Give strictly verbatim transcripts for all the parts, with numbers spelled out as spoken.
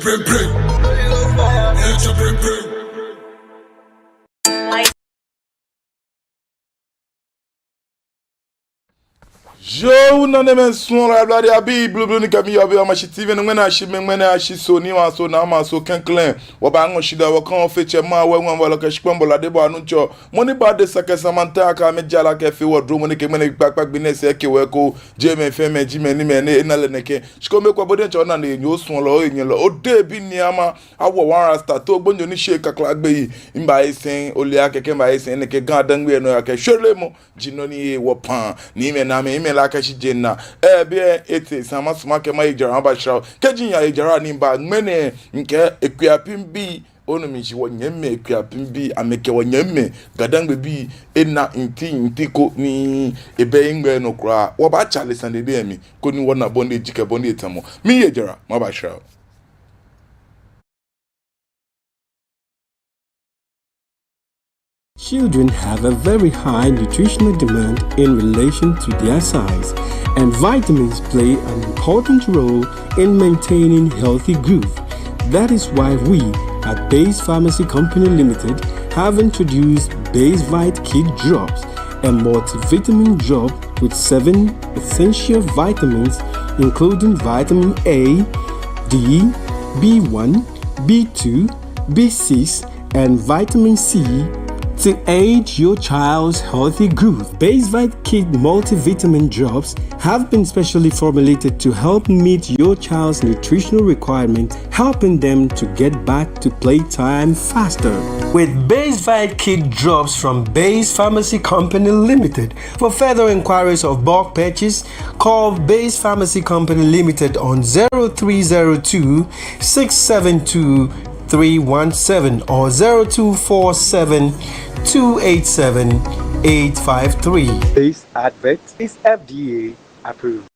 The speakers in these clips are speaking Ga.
Prim, prim. Prim, prim, prim. Yoo, nanemɛi, suɔlɔi, ablade abii, blublu ni kɛ mi yɔɔ biɛ yɛ Omashi T V nɔ. Ŋmɛnɛ ashi mɛɛ? Ŋmɛnɛ ashi Soo, Niimɛi asoo, Naamɛi asoo klɛŋklɛŋ. Wɔbaŋɔ shidaa wɔkɛha Ofe Tsɛ Mawu, Ŋwɛi Wulɔmɔ, Shikpɔŋ Bɔlɔ, Adebɔɔ Nuŋtsɔ, mɔ ni ba de sɛkɛ samantaa ka mɛ jala kɛ fe wɔ dromɔ ni kɛ ŋmɛnɛ kpakpa gbi nɛɛ sɛɛ kɛ wɔ ko, jɛmɛ fɛɛ mɛi ji mɛi ni mɛi ni ena lɛ nɛkɛ. Shikome kwa bo diɛŋtsɛ ona ni enyɛ osuɔlɔ, enyɛlɔ, odebi ni ama, awɔ wan rasta to gbonyo ni she kakla gbe yi, mba esen, ole akɛ kɛ mba esen, nɛkɛ Ga Dangme nɔ ya kɛ shweremɔ ji nɔ ni ye wɔ paa, ni mɛi na mɛi, mɛi la kɛ shi je na. Ɛɛ, biɛ ete, sa masumɔ akɛ maye jara mabashra o. Kɛji miyaye jara ni mba, ŋmɛnɛ, mikɛ Akuapem bii, onu mi shi wɔnyɛmimɛi Akuapem bii, amɛkɛ wɔnyɛmimɛi Ga Dangme bii, ena nti nti ko ni ebɛ eŋmɛ nɔ kwraa. Wɔbaatsale sane lɛ mli, koni wɔna bɔ ni eji kɛ bɔ ni etamɔ. Miye jara mabashra o. Children have a very high nutritional demand in relation to their size, and vitamins play an important role in maintaining healthy growth. That is why we at Base Pharmacy Company Limited have introduced Basevite Kid Drops, a multivitamin drop with seven essential vitamins, including vitamin A, D, B one, B two, B six, and vitamin C to aid your child's healthy growth. Basevite Kid multivitamin drops have been specially formulated to help meet your child's nutritional requirement, helping them to get back to playtime faster. With Basevite Kid Drops from Base Pharmacy Company Limited. For further inquiries of bulk purchase, call Base Pharmacy Company Limited on zero three zero two, six seven two, three one seven or zero two four seven, two eight seven, eight five three. This advert is F D A approved.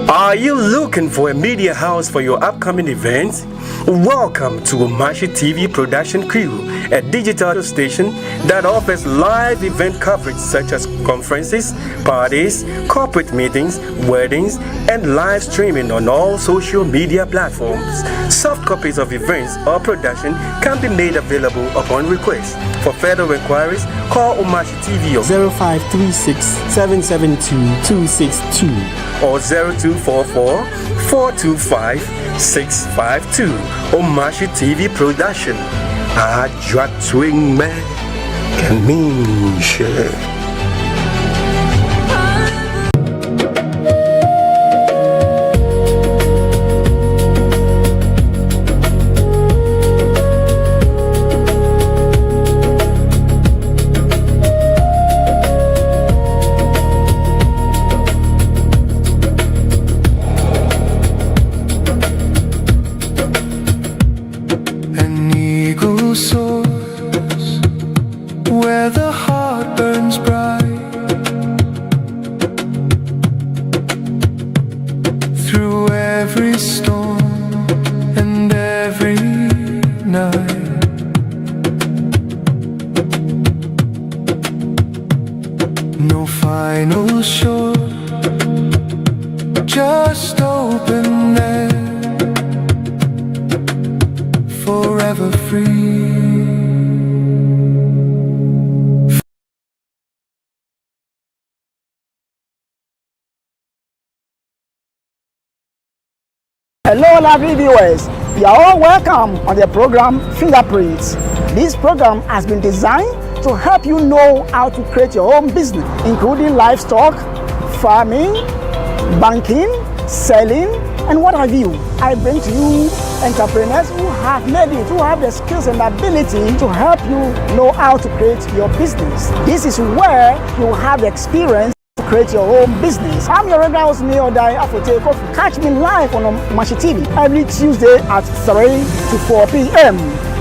Are you looking for a media house for your upcoming events? Welcome to Omashi T V production crew, a digital station that offers live event coverage such as conferences, parties, corporate meetings, weddings, and live streaming on all social media platforms. Soft copies of events or production can be made available upon request. For further inquiries, call Omashi T V on zero five three six, seven seven two, two six two or zero two four four, four two five, six five two. Omashi T V production. Ajwa twin me kɛ miishɛɛ. An eagle soars where the heart burns bright. Through every storm and every night. No final shore, just open air, forever free. Hello, lovely viewers. You are all welcome on the program Fingerprints. This program has been designed to help you know how to create your own business, including livestock, farming, banking, selling, and what have you. I bring to you entrepreneurs who have made it, who have the skills and ability to help you know how to create your business. This is where you have the experience to create your own business. I'm your regular host, Nii Odai Afotey Kofi. Catch me live on Omashi T V every Tuesday at three to four p.m.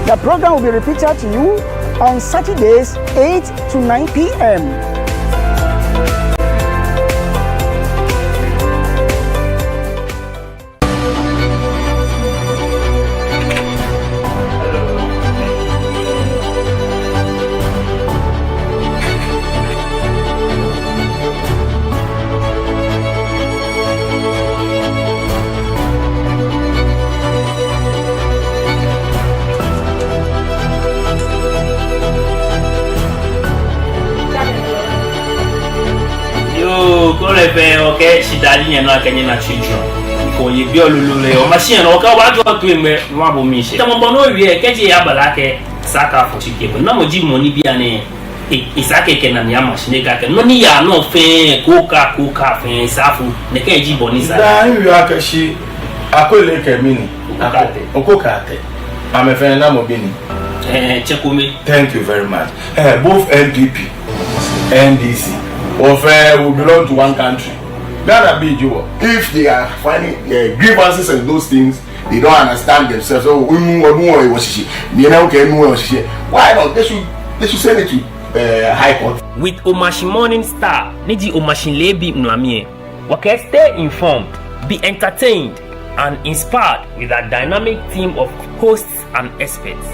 The program will be repeated to you on Saturdays, eight to nine p.m. Ole fɛɛ, okɛɛ shidaa ji nyɛnɔ akɛ nyɛna children. Ko ye bi olulu lɛ, o machine nɔ, okɛɛ obaajɔ toi mɛɛ, nɔ abɔ mi shi. Tamɔ bɔ ni owie, kɛji eyaba lɛ akɛ, saka fo shi kɛbɔ. Namɔ ji mɔ ni bianɛ, e, esa akɛ ekɛ enane ama shi ni ekɛɛ akɛ, nɔ ni yaa nɔ fɛɛ, kookaa, kookaa fɛɛ, esa afo, nɛkɛ ji bɔ ni sa. Daa miwie akɛ shi, Akwele kɛ mɛni? Oko Kaate. Oko Kaate. Amɛfɛɛ namɔ bi ni? Eh, Tsɛ Kome. Thank you very much. Eh, both N P P, N D C, wɔ fɛɛ, we belong to one country. Ghanabii ji wɔ. If they are finding, eh, grievances and those things, they don't understand themselves. Oh, enu, enu, eh, wɔ shishi. Ni ena, okay, enu, eh, wɔ shishi. Why not? They should, they should send it to, eh, High Court. With Omashi Morning Star, ni ji Omashi Leebi Mlami lɛ. Wɔkɛɛ stay informed, be entertained, and inspired with our dynamic team of hosts and experts.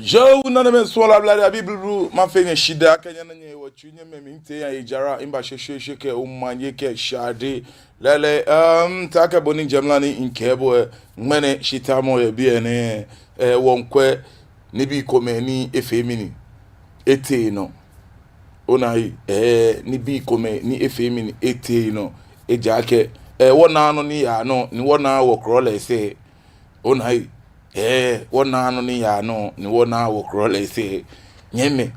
Yoo, nanemɛi suɔlɔi, Ablade abii blublu, mafee nyɛ shidaa akɛ nyɛna nyɛhe yɛ wɔtsui nɛɛ mli. Mitee yɛ jara, miba shweshweeshwe kɛ omanye kɛ shade. Lɛɛlɛŋ, ehm, taakɛ bɔ ni jɛmɛ lɛ ni mikɛɛ bo lɛ, ŋmɛnɛ shitamɔ yɛ biɛ nɛɛ, eh, wɔmiikwɛ nibii komɛi ni efee mɛni, etee nɔ. Ona, eh, nibii komɛi ni efee mɛni, etee nɔ. Ejaakɛ, eh, wɔnaaa nɔ ni yaa nɔ, ni wɔnaaa wɔkɔlɔ lɛ sɛɛ. Ona, eh, wɔnaaa nɔ ni yaa nɔ, ni wɔnaaa wɔkɔlɔ lɛ sɛɛ. Nyɛmimɛi,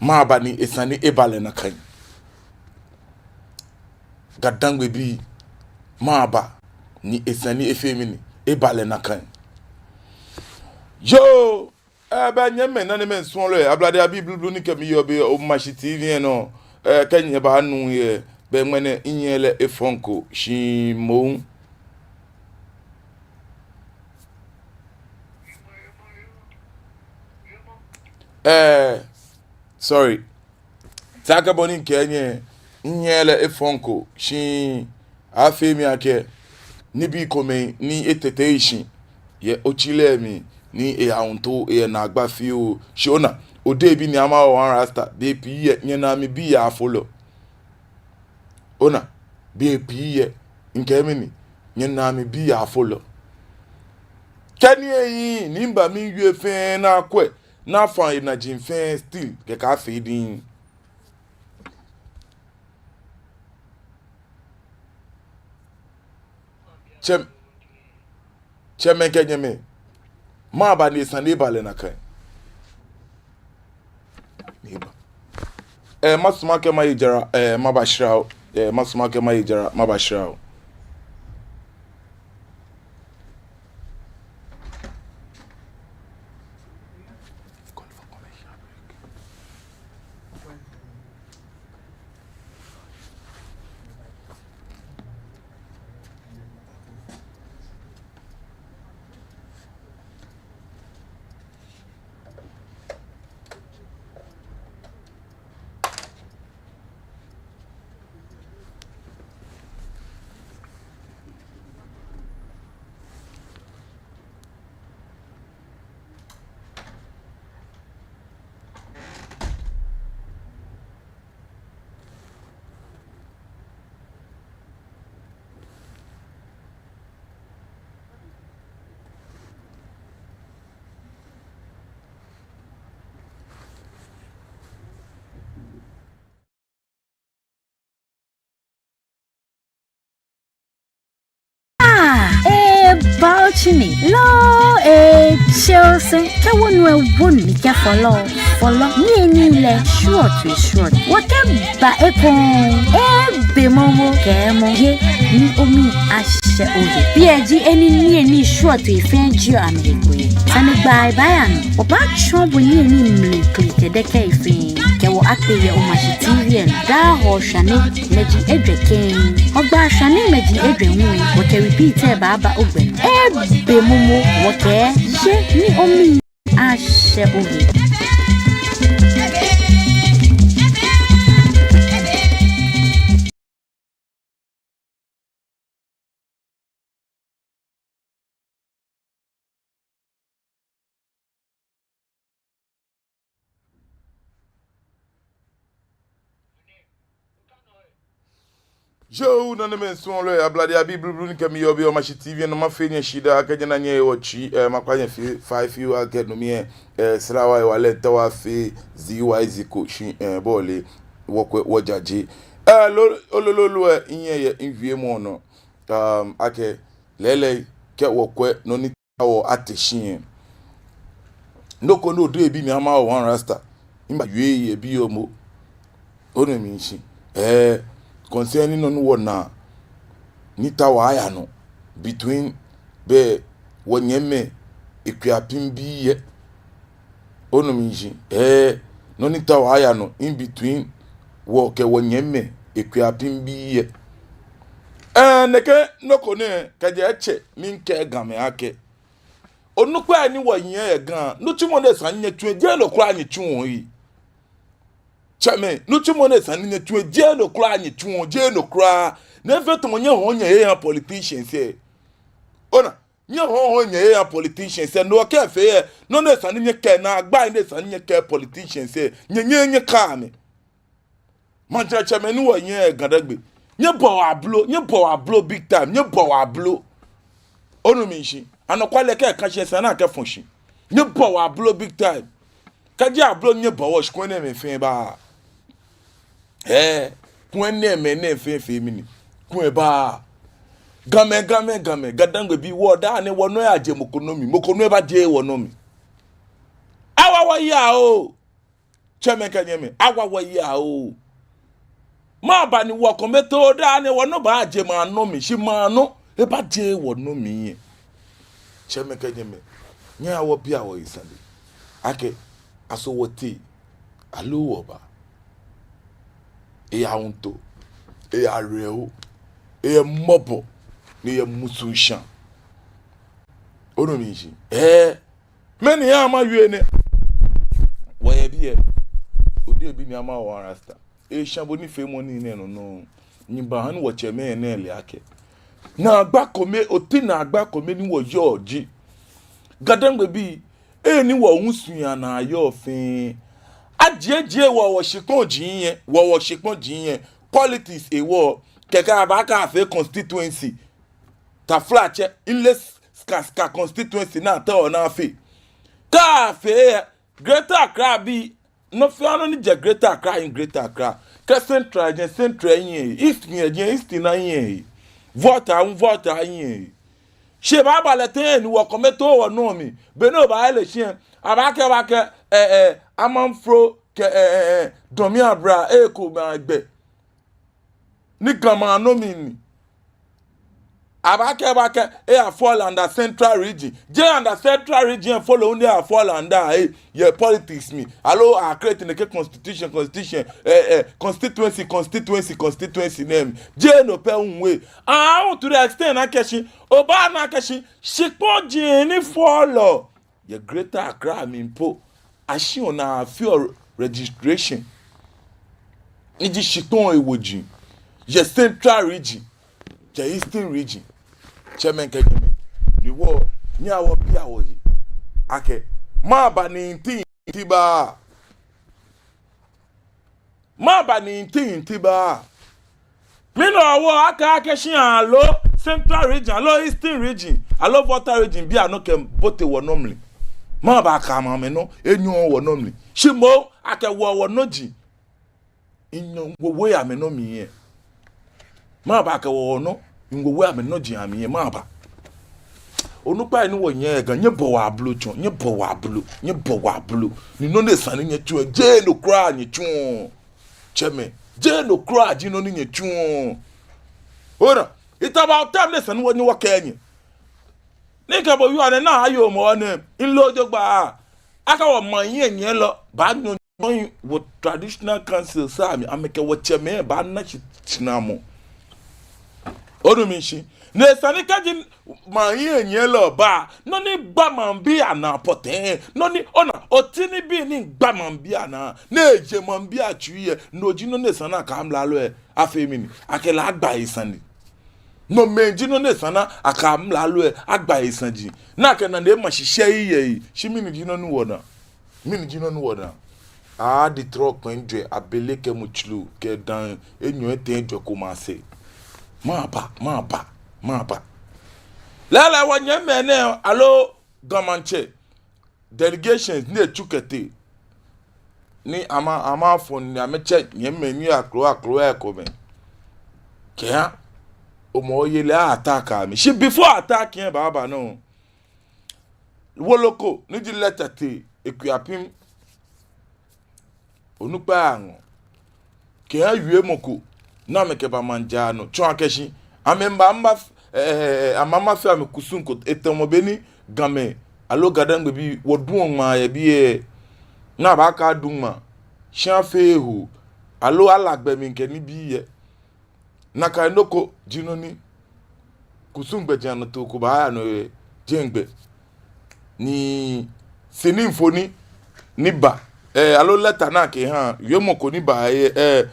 mɛɛba ni esa ni eba lɛ nakai? GaDangmebii, mɛɛba ni esa ni efee mɛni, eba lɛ nakai? Yoo, eh, bɛ nyɛmimɛi, nanemɛi suɔlɔi, Ablade abii blublu ni kɛ mi yɔɔ biɛ Omashi T V lɛ nɔ, eh, kɛ nyɛbaanu lɛ, bɛ ŋmɛnɛ mihiɛ lɛ efɔŋ ko, shi moŋ. Eh, sorry. Taakɛ bɔ ni mikɛɛ nyɛ, mihiɛ lɛ efɔŋ ko, shi afee mi akɛ nibii komɛi ni etete shi yɛ otsi lɛ mli, ni eyawu too, eyɛ naagba fioo. Shi ona, odebi ni ama wɔ one rasta, bei pii lɛ, nyɛnaa mi bii afolɔi. Ona, bei pii lɛ, mikɛɛ mɛni, nyɛnaa mi bii afolɔi. Kɛ ni eyi, ni miba miwie fɛɛ ni akwɛ, ni afã enaji fɛɛ still, kɛkɛ afee diŋŋ. Tsɛm-, tsɛmɛi kɛ nyɛmɛi, mɛɛba ni esa ni eba lɛ nakai? Ni eba. Eh, masumɔ akɛ maye jara, eh, mabashra o. Eh, masumɔ akɛ maye jara, mabashra o. Bauchi ni loo etsɛ osɛŋ kɛ wonu ewonu ni kɛ fɔlɔ fɔlɔ niyenii lɛ shwuɔtoi shwuɔtoi. Wɔkɛba ekoŋŋ, ebe momo kɛ mɔ ye ni omii ashɛ ohe. Biɛ ji he ni niyenii shwuɔtoi fɛɛ jieɔ amɛhe kpo yɛ. Sanegbaa baaya nɔ. Wɔbaatsɔɔ bo niyenii mli klikɛdɛkɛ fɛɛ kɛ wɔ akpe yɛ Omashi T V lɛ nɔ. Daa Hɔɔ shwane ŋmɛji ejwɛ kɛŋ. Hɔgbaa shwane ŋmɛji ejwɛ ŋwɛi, wɔkɛ repeat lɛ baaba ogbɛ nɔ. Ebe momo wɔkɛɛ, ye ni omii ashɛ ohe. Yoo, nanemɛi, suɔlɔi, ablade abii blublu ni kɛ mi yɔɔ biɛ Omashi T V nɔ, mafee nyɛ shidaa akɛ nyɛna nyɛhe wɔtsi, eh, makpa nyɛ fai fioo akɛ no mli lɛ, eh, srawa hewalɛ ni ta wɔfee Z Y Z ko shi, eh, bɔle, wɔkwɛ wɔjaje. Eh, lo, olololo, eh, minyɛ yɛ miwiemɔ nɔ, um, akɛ lɛɛlɛŋ kɛ wɔkwɛ nɔ ni ta wɔ ate shi lɛ, nɔ ko ni odehe bi mi ama wɔ one rasta, mibaawie yɛ biɛ momo. Onu mishishi? Eh, concerning nɔ ni wɔna ni ta wɔ aya nɔ between bɛ wɔnyɛmimɛi Akuapem bii lɛ. Onu mishishi? Eh, nɔ ni ta wɔ aya nɔ in between wɔ kɛ wɔnyɛmimɛi Akuapem bii lɛ. Eh, nɛkɛ nɔ ko nɛ, kɛjɛ etsɛ, miikɛɛ Gamɛi akɛ, onukpai ni wɔyɛ yɛ Ga, nitsumɔ ni esa ni nyɛtsu lɛ, jeee no kwraa nyɛtsuɔ yi. Tsɛmɛi, nitsumɔ ni esa ni nyɛtsu lɛ, jeee no kwraa nyɛtsuɔ, jeee no kwraa. Ni efee tamɔ nyɛhɔɔ nyɛhe nyɛhaa politicians lɛ. Ona, nyɛhɔɔ nyɛhe nyɛhaa politicians lɛ, no kɛ efee lɛ, nɔ ni esa ni nyɛkɛɛ, naagbai ni esa ni nyɛkɛɛ politicians lɛ, nyɛ, nyɛ, nyɛkɛɛɛ amɛ. Maŋtsɛmɛi ni wɔyɛ yɛ Ga-Dangme, nyɛbɔ wɔ ablo, nyɛbɔ wɔ ablo big time, nyɛbɔ wɔ ablo. Onu mishishi? Anɔkwale kɛ eka shi lɛ esa ni akɛfɔ shi. Nyɛbɔ wɔ ablo big time. Kɛji ablo nyɛbɔ wɔ shi, kulɛ enɛɛmɛi fɛɛ baaa. Eh, kulɛ enɛɛmɛi nɛɛ fɛɛ fee mɛni? Kulɛ ebaaa. Gamɛi, Gamɛi, Gamɛi, Ga-Dangmebii, wɔ daa nɛɛ wɔnɔ eyaje mɔ ko nɔ mli, mɔ ko nɔ ebajeee wɔnɔ mli. Awa wɔyi aa oo. Tsɛmɛi kɛ nyɛmɛi, awa wɔyi aa oo. Mɛɛba ni wɔkɔmɛtoo daa nɛɛ wɔnɔ baaje maŋ nɔ mli, shi maŋ nɔ ebajeee wɔnɔ mli lɛ? Tsɛmɛi kɛ nyɛmɛi, nyɛhaa wɔbia wɔhe sane akɛ, aso wɔtee aloo wɔba? Eya ŋuto, eya awerɛho, eya mɔbɔ, ni eya musuŋshãa. Onu mishishi? Eh, mɛni hewɔ mawie nɛ? Wɔyɛ biɛ, odehe bi ni ama wɔ one rasta. Eshã bo nifeemɔ nii nɛɛ nɔ nɔŋŋ. Nyɛbaaha ni wɔtsɛmɛi nɛɛ ale akɛ naagba kome, oti naagba kome ni wɔyɔɔ ji Ga-Dangmebii, he ni wɔhusui anaa yɔɔ fɛɛ, ajiejie wɔ wɔshikpɔji lɛ, wɔ wɔshikpɔji lɛ, politics hewɔ, kɛkɛ abaakɛɛ afee constituency. Taflatsɛ, mileee sika sika constituency ni ataoɔ ni afee. Kɛ afee lɛ, Greater Accra bii, nɔ fɛɛ nɔ ni jɛ Greater Accra hiɛ, Greater Accra. Kɛ Central jɛ, Central hiɛ he. East jɛ, East naa hiɛ he. Volta, Volta hiɛ he. Shi ebaaba lɛ tɛŋŋ ni wɔkɔmɛtoo wɔnɔ mli? Be ni obaaye election lɛ, abaakɛɛ, abaakɛɛ, eh, eh, amanfro kɛ, eh, eh, eh, dɔmi abra, eh, ko ma gbɛ. Ni Ga maŋ nɔ mli ni. Abaakɛɛ, abaakɛɛ eya fall under Central Region. Jeee under Central Region folo ni eya fall under, eh, yɛ politics mli. Aloo a create nɛkɛ constitution, constitution, eh, eh, constituency, constituency, constituency nɛɛ mli. Jeee no pɛ hu wɛ. Ah, to the extent ni akɛɛ shi, obaana akɛ shi, shikpɔji ni fɔlɔ yɛ Greater Accra mli po, ashiɔ ni afeɔ registration. Ni ji shikpɔŋ ewoji yɛ Central Region, yɛ Eastern Region. Tsɛmɛi kɛ nyɛmɛi, ni wɔ, nyɛhaa wɔbia wɔhe akɛ, mɛɛba ni nti nti baaa? Mɛɛba ni nti nti baaa? Mɛni hewɔ akɛɛ akɛ shi aloo Central Region, aloo Eastern Region, aloo Volta Region bii anɔ kɛbote wɔnɔ mli? Mɛɛba akɛ amɛ nɔ enyɔɔɔ wɔnɔ mli, shi moŋ akɛ wɔ wɔnɔji miiwo wɔ yɛ amɛnɔ mli lɛ? Mɛɛba akɛ wɔ wɔnɔ miiwo wɔ yɛ amɛnɔji amli lɛ, mɛɛba? Onukpai ni wɔyɛ yɛ Ga, nyɛbɔa wɔ abolo tsɔ, nyɛbɔa wɔ abolo, nyɛbɔa wɔ abolo. Ni nɔ ni esa ni nyɛtsuɔ, jeee no kwraa nyɛtsuɔ. Tsɛmɛi, jeee no kwraa ji nɔ ni nyɛtsuɔ. Ona, it's about time ni esa ni wɔ, ni wɔkɛɛ nyɛ. Ni kɛ bo yɔɔ nɛɛ, naa ayoo mɔ nɛɛ, nlo jogbaŋŋ. Akɛ wɔ maŋ hiɛnyiɛlɔ baanyɔnyɔi wɔ traditional council sa mi, amɛkɛ wɔtsɛmɛi baana shi, shramɔ. Onu mi shishi. Ni esa ni kɛji maŋ hiɛnyiɛlɔ ba, nɔ ni gba maŋbii anaa pɔtɛɛ, nɔ ni, ona, oti nibii ni gba maŋbii anaa, ni eje maŋbii atsui lɛ, no ji nɔ ni esa ni akɛ amralo lɛ afee mɛni, akɛ lɛ agba he sane. Nomɛi ji nɔ ni esa ni akɛ amralo lɛ agba he sane ji. Ni akɛ nane ema shi shɛɛ yɛ he. Shi mɛni ji nɔ ni wɔna? Mɛni ji nɔ ni wɔna? Adi trɔ kpɛŋ jwɛ, abele kɛ mutsuru kɛ dãa enyɔ etɛ jwɛ ko ma sɛɛ. Maba, maba, maba. Lɛɛlɛŋ wɔnyɛmimɛi nɛɛ, aloo Ga Maŋtsɛ, delegations ni etsu kɛtee, ni ama, amɛfɔ ni amɛtsɛ nyɛmimɛi ni yɔɔ akrowa akrowa lɛ komɛi kɛha Hɔmɔwɔ yeli lɛ, a-attack amɛ. Shi before attack lɛ baaba nɔ, wolo ko ni ji lɛta tee Akuapem onukpai aŋɔɔ kɛha wiemɔ ko ni amɛkɛba maŋ jara nɔ, tsɔɔ akɛ shi amɛmiiba, miiba, eh, amɛmiiba fee amɛkusum ko, etamɔ bɔ ni Gamɛi aloo GaDangmebii wɔduɔ ŋmaa yɛ biɛ, ni abaakɛɛ adu ŋmaa, shi afeee hoo, aloo ala gbɛ mli kɛ nibii lɛ. Nakai nɔ ko ji nɔ ni kusum gbɛjianɔtoo ko baaya nɔ yɛ jɛmɛ gbɛ. Ni sini mfoniri ni ba, eh, aloo lɛta ni akɛha, wiemɔ ko ni ba, eh, eh,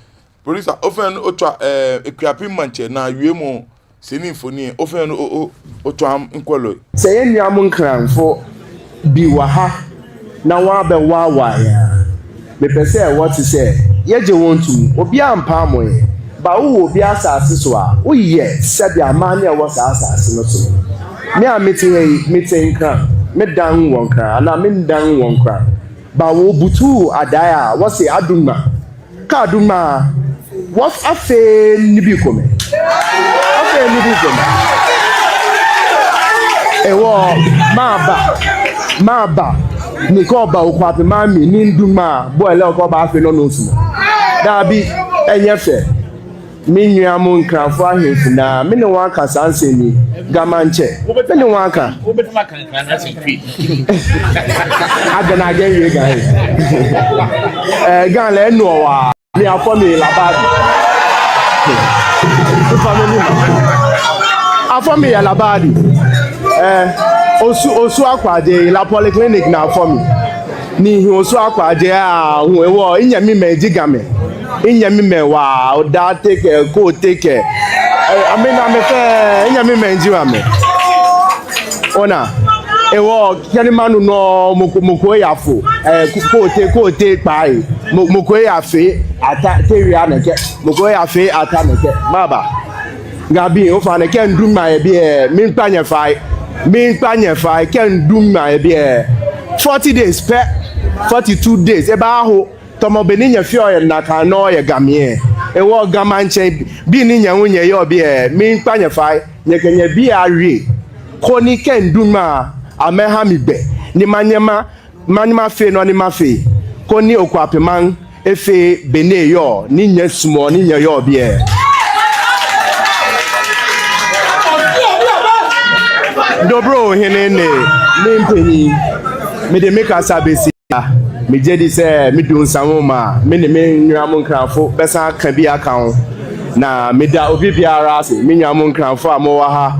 producer, ofee ni otswa, eh, Akuapem Maŋtsɛ naa wiemɔ sini mfoniri lɛ, ofee ni o, o, otswa mikwɛlɔi. Sɛ yɛ nuanom Nkranfo bi wɔ ha na wɔabɛwawa yɛn a, mepɛ sɛ wɔte sɛ yɛgye wɔn tom. Obiara mpaamɔ yɛn. Ba wowɔ obi asase so a, woyɛ sɛdeɛ aman a ɛwɔ saa asase no so no. Me a mete ha yi, mete Nkran, medan wɔ Nkran, anaa mendan wɔ Nkran. Ba wobutu adae a, wɔse adu ŋmaa. Kɛ adu ŋmaa, wɔafee nibii komɛi. Wɔafee nibii komɛi. Hewɔ, maba, maba, ni kɛ oba Okuapem maŋ mli, ni midu ŋmaa, bo lɛ okɛɛ obaafee nɔ ni osumɔɔ. Dabi, ɛnyɛ fɛɛ. Me nuanom Nkranfo ahemfo naa, me ne wɔn aka saa nsɛm yi, Ga Maŋtsɛ, me ne wɔn aka. Wobɛtumi aka Nkran asɛm pii. Adɛn na agɛn wie Ga yi? Eh, Ga lɛ enu ɔ wa. Me afɔ me yɛ Labadi. Afɔ me yɛ Labadi. Eh, Osu, Osu Akwaje, La Polyclinic na afɔ me. Ni mihi Osu Akwaje a, hu hewɔ, minyɛmimɛi ji Gamɛi. Minyɛmimɛi waa, Odaate kɛ, Koote kɛ. Eh, amɛ naa amɛ fɛɛ, minyɛmimɛi ji amɛ. Ona, hewɔ, kɛ ni manu nɔ, mɔ ko, mɔ ko yafo, eh, Ko-, Koote, Koote kpaa yi. Mɔ, mɔ ko yafee Ataa, Tewia nɛkɛ. Mɔ ko yafee Ataa nɛkɛ. Maba. Gabii, ofainɛ kɛ midu ŋmaa yɛ biɛ, miikpa nyɛ fai. Miikpa nyɛ fai, kɛ midu ŋmaa yɛ biɛ. Forty days pɛ, forty-two days, ebaaho. Tamɔ bɔ ni nyɛfeɔ yɛ nakai nɔŋŋ yɛ Ga mli lɛ. Hewɔ Ga Maŋtsɛbii ni nyɛ hu nyɛyɔɔ biɛ, miikpa nyɛ fai, nyɛkɛ nyɛbii awie. Koni kɛ midu ŋmaa, amɛha mi gbɛ. Ni manyɛ ma, manyɛ mafee nɔ ni mafee. Koni Okuapem maŋ efee bɔ ni eyɔɔ, ni nyɛsumɔɔ, ni nyɛyɔɔ biɛ. Dobro hene ne, me mpanyin, mede me kasa besi. Megye di sɛ medu nsɛm mu a, me ne me nuanom Nkranfo bɛsan aka bi aka ho. Na meda obi biara ase, me nuanom Nkranfo a mowɔ ha,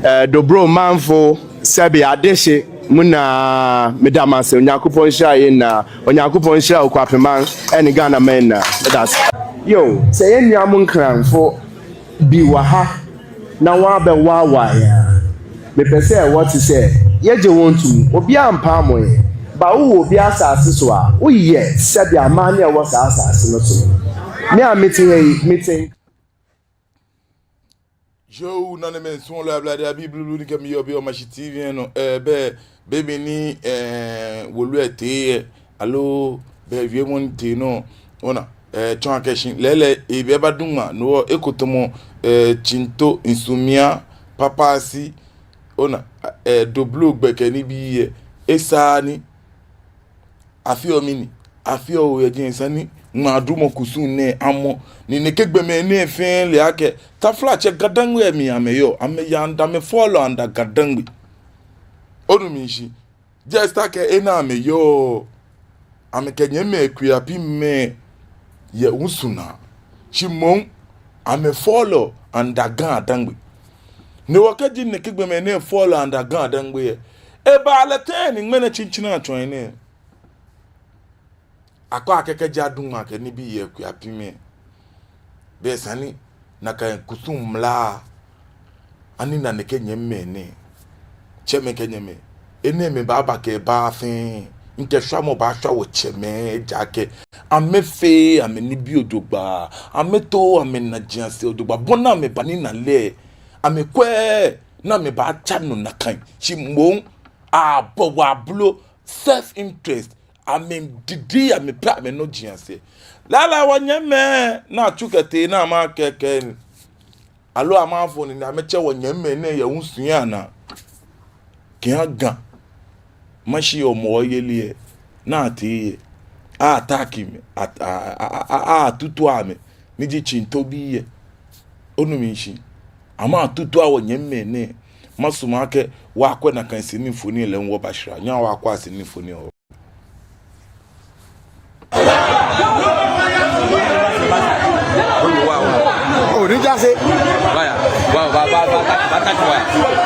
eh, Dobro manfo, sɛbe adehye, mo nyinaa, meda mo ase. Onyankopɔn nhyira yɛn nyinaa. Onyankopɔn nhyira Okuapem maŋ ne Ghana man nyinaa. Meda ase. Yo, sɛ yɛ nuanom Nkranfo bi wɔ ha na wɔabɛwawa yɛn a, mepɛ sɛ wɔte sɛ yɛgye wɔn tom. Obiara mpaamɔ yɛn. Ba wowɔ obi asase so a, woyɛ sɛdeɛ aman a ɛwɔ saa asase no so no. Me a mete ha yi, mete. Yoo, nanemɛi, suɔlɔi, ablade abii blublu ni kɛ mi yɔɔ biɛ Omashi T V lɛ nɔ, eh, bɛ, be mli ni, eh, wolo lɛ tee lɛ, aloo bɛ wiemɔ ni tee nɔ, ona, eh, tsɔɔ akɛ shi lɛɛlɛŋ ebaadu ŋmaa, no hewɔ eko tamɔ, eh, Chinto, Nsumia, Papasi, Ona, eh, doblo gbɛkɛ nibii lɛ, esa ni afeɔ mɛni, afeɔ oye jɛŋ sani ŋmaadumɔ kusum nɛɛ amɔ. Ni nɛkɛ gbɔmɛi nɛɛ fɛɛ le akɛ taflatsɛ, Ga-Dangme mli amɛyɔɔ, amɛyaa under, amɛfɔlɔɔ under Ga-Dangme. Onu mishishi? Just akɛ enɛ amɛyɔɔ, amɛkɛ nyɛmimɛi Akuapemmɛi yɛ wusu naa. Shi moŋ amɛfɔlɔɔ under Ga-Dangme. Ni wɔ kɛji nɛkɛ gbɔmɛi nɛɛ fɔlɔɔ under Ga-Dangme lɛ, ebaa lɛ tɛŋŋ ni ŋmɛnɛ tsitsi ni atsɔ enɛ? Akɔ akɛ kɛji adu ŋmaa kɛ nibii yɛ Akuapemmɛi, belɛ esa ni nakai kusum mla, ani nɛkɛ nyɛmimɛi nɛɛ, tsɛmɛi kɛ nyɛmɛi, enɛɛmɛi baaba kɛ baa fɛɛ, mikɛ shwamɔ baashwa wɔtsɛmɛi, ejaakɛ amɛfee amɛnibii ojogbaŋŋ, amɛto amɛnajiaŋsɛɛ ojogbaŋŋ, bɔ ni amɛba ni ana lɛ, amɛkwɛ ni amɛbaatsa nɔ nakai. Shi moŋ abɔ wɔ ablo, self interest, amɛdidi amɛpɛ amɛnɔ jiaŋsɛɛ. Lala wɔnyɛmimɛi ni atsu kɛtee ni amɛkɛɛ akɛ, aloo amɛfɔ nine amɛtsɛ wɔnyɛmimɛi nɛɛ yɛ wusu lɛ naa. Kɛha Ga Mashie Hɔmɔwɔ yeli lɛ, ni atee lɛ, a-attack amɛ, a-, a-, a-, a-, a-, atutu amɛ, ni ji Chintobii lɛ. Onu mishishi? Amɛatutu wɔnyɛmimɛi nɛɛ. Masumɔ akɛ wɔkwɛ nakai sini mfoniri lɛ, wɔbashara. Nyɛhaa wɔkwɛa sini mfoniri lɛ. Oh, ni ja se. Waya. Wa, wa, wa, wa, wa, touch waya.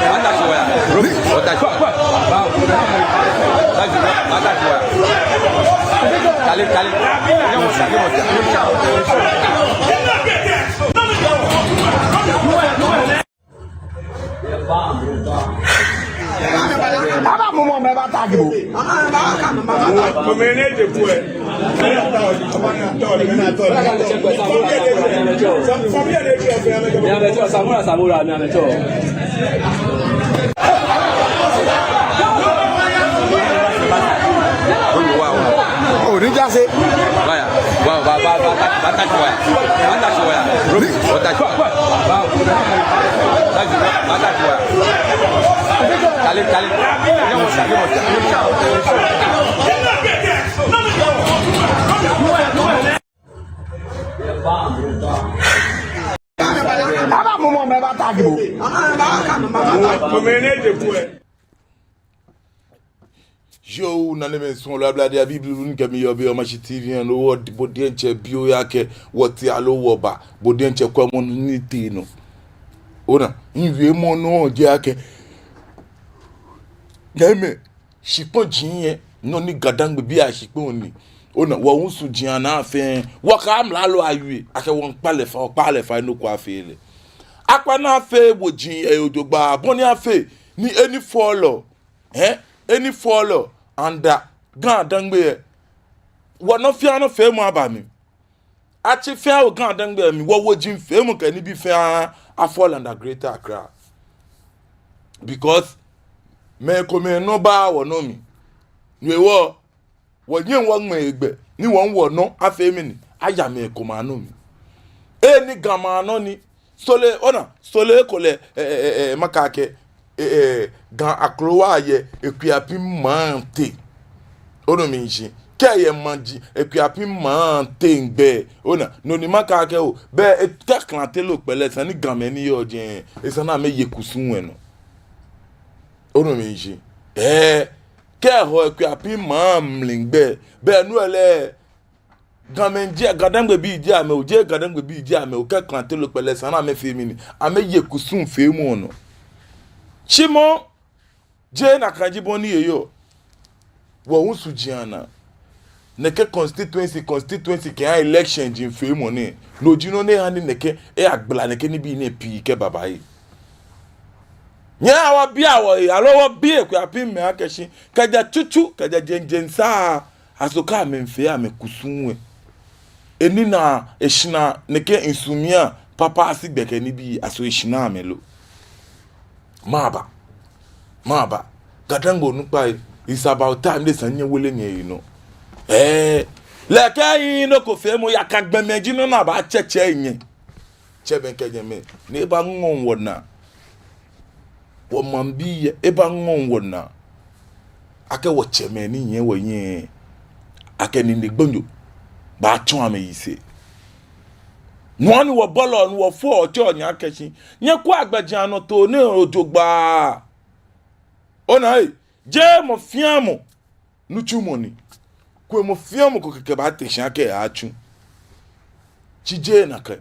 Wa, touch waya. Wa, touch waya. Touch waya. Wa, touch waya. Kale, kale. Aba mumɔ mɛ ba tagi bo. Samura, Samura, mi amɛtsɔ. Oh, ni ja se. Waya. Wa, wa, wa, wa, wa, touch waya. Wa, touch waya. Wa, touch waya. Wa, touch waya. Wa, touch waya. Kale, kale. Aba mumɔ mɛ ba tagi bo. Yoo, nanemɛi, suɔlɔi, ablade abii, blublu ni kɛ mi yɔɔ biɛ yɛ Mashi T V nɔ, wɔ, bo diɛŋtsɛ bi oya kɛ wɔtee aloo wɔba, bo diɛŋtsɛ kwɛmɔ ni tee nɔ. Ona, miwiemɔ nɔ ji akɛ, nyɛmimɛi, shikpɔŋ ji nɔ ni Ga-Dangme bii ashikpɔŋ ni. Ona, wɔwusu ji nɔ fɛɛ, wɔkɛ amralo awie, akɛ wɔŋkpa lɛ fai, wɔkpa lɛ fai, nɔ ko afee lɛ. Akpa ni afee woji lɛ ojogbaŋŋ, bɔ ni afee ni enɛ fɔlɔɔ, eh, enɛ fɔlɔɔ under Ga-Dangme lɛ. Wɔnɔ fɛɛ nɔ feemɔ aba mli. Atsi fɛɛ awo Ga-Dangme mli, wɔwoji feemɔ kɛ nibii fɛɛ afɔlɔɔ under Greater Accra. Because mɛi komɛi nɔ baaa wɔnɔ mli. No hewɔ, wɔnyɛŋ wɔŋmɛ hegbɛ ni wɔŋ wɔnɔ afee mɛni, aya mɛi komɛi anɔ mli. Enɛ Gamɛi anɔ ni. Sɔle, ona, sɔle ekolɛ, eh, eh, eh, eh, makɛɛ akɛ, eh, eh, Ga akrowa yɛ Akuapem maŋ teŋ. Onu mishishi? Kɛ eyɛ maŋ ji Akuapem maŋ teŋ gbɛ. Ona, no ni makɛɛ akɛ oo, bɛ, eh, kɛ Klante loo Kpele, esa ni Gamɛi ni yɔɔ jɛi, esa ni amɛye kusum lɛ nɔ. Onu mishishi? Eh, kɛ ehɔ Akuapem maŋ mli gbɛ, bɛ no lɛ, Gamɛi ji, Ga-Dangme bii ji amɛ oo, jeee Ga-Dangme bii ji amɛ oo, kɛ Klante loo Kpele, esa ni amɛfee mɛni, amɛye kusum feemɔ nɔ. Shi moŋ, jeee nakai ji bɔ ni eyɔɔ. Wɔwusu ji nɔ. Nɛkɛ constituency, constituency kɛha election ji feemɔ nɛɛ, no ji nɔ ni ha ni nɛkɛ, eh, agbala nɛkɛ nibii nɛɛ pii kɛba baye. Nyɛhaa wɔbia wɔhe, aloo wɔbi Akuapemmɛi akɛ shi, kɛjɛ tsutsu, kɛjɛ jeŋ jeŋ sa, aso kɛ amɛmiifee amɛkusum lɛ, eni naa, eshina nɛkɛ nsumii apapa asi gbɛ kɛ nibii, aso eshina amɛ lo? Mɛɛba? Mɛɛba? Ga-Dangme onukpai, it's about time ni esa ni nyɛwele nyɛhe nɔ. Eh, lɛ kɛ ehiii nɔ ko feemɔ, yaka gbɔmɛi ji nɔ ni abaatsɛtsɛ nyɛ. Tsɛmɛi kɛ nyɛmɛi, ni eba ŋɔŋ wɔnaa. wɔmaŋbii lɛ, ebaŋɔŋ wɔnaa akɛ wɔtsɛmɛi ni nyiɛ wɔhiɛ, akɛ nine gbonyo baatsɔ amɛyisɛɛ. Nɔ hewɔ ni wɔbolɔɔ, ni wɔfoɔ, wɔtsɛɔ nyɛ akɛ shi nyɛkwɛa gbɛjianɔtoo nɛɛ jogbaŋŋ. Ona ee, jeee mɔ fɛɛ mɔ nitsumɔ ni. Kwɛ, mɔ fɛɛ mɔ ko kɛkɛ baate shi akɛ eyaatsu. Shi jeee nakai.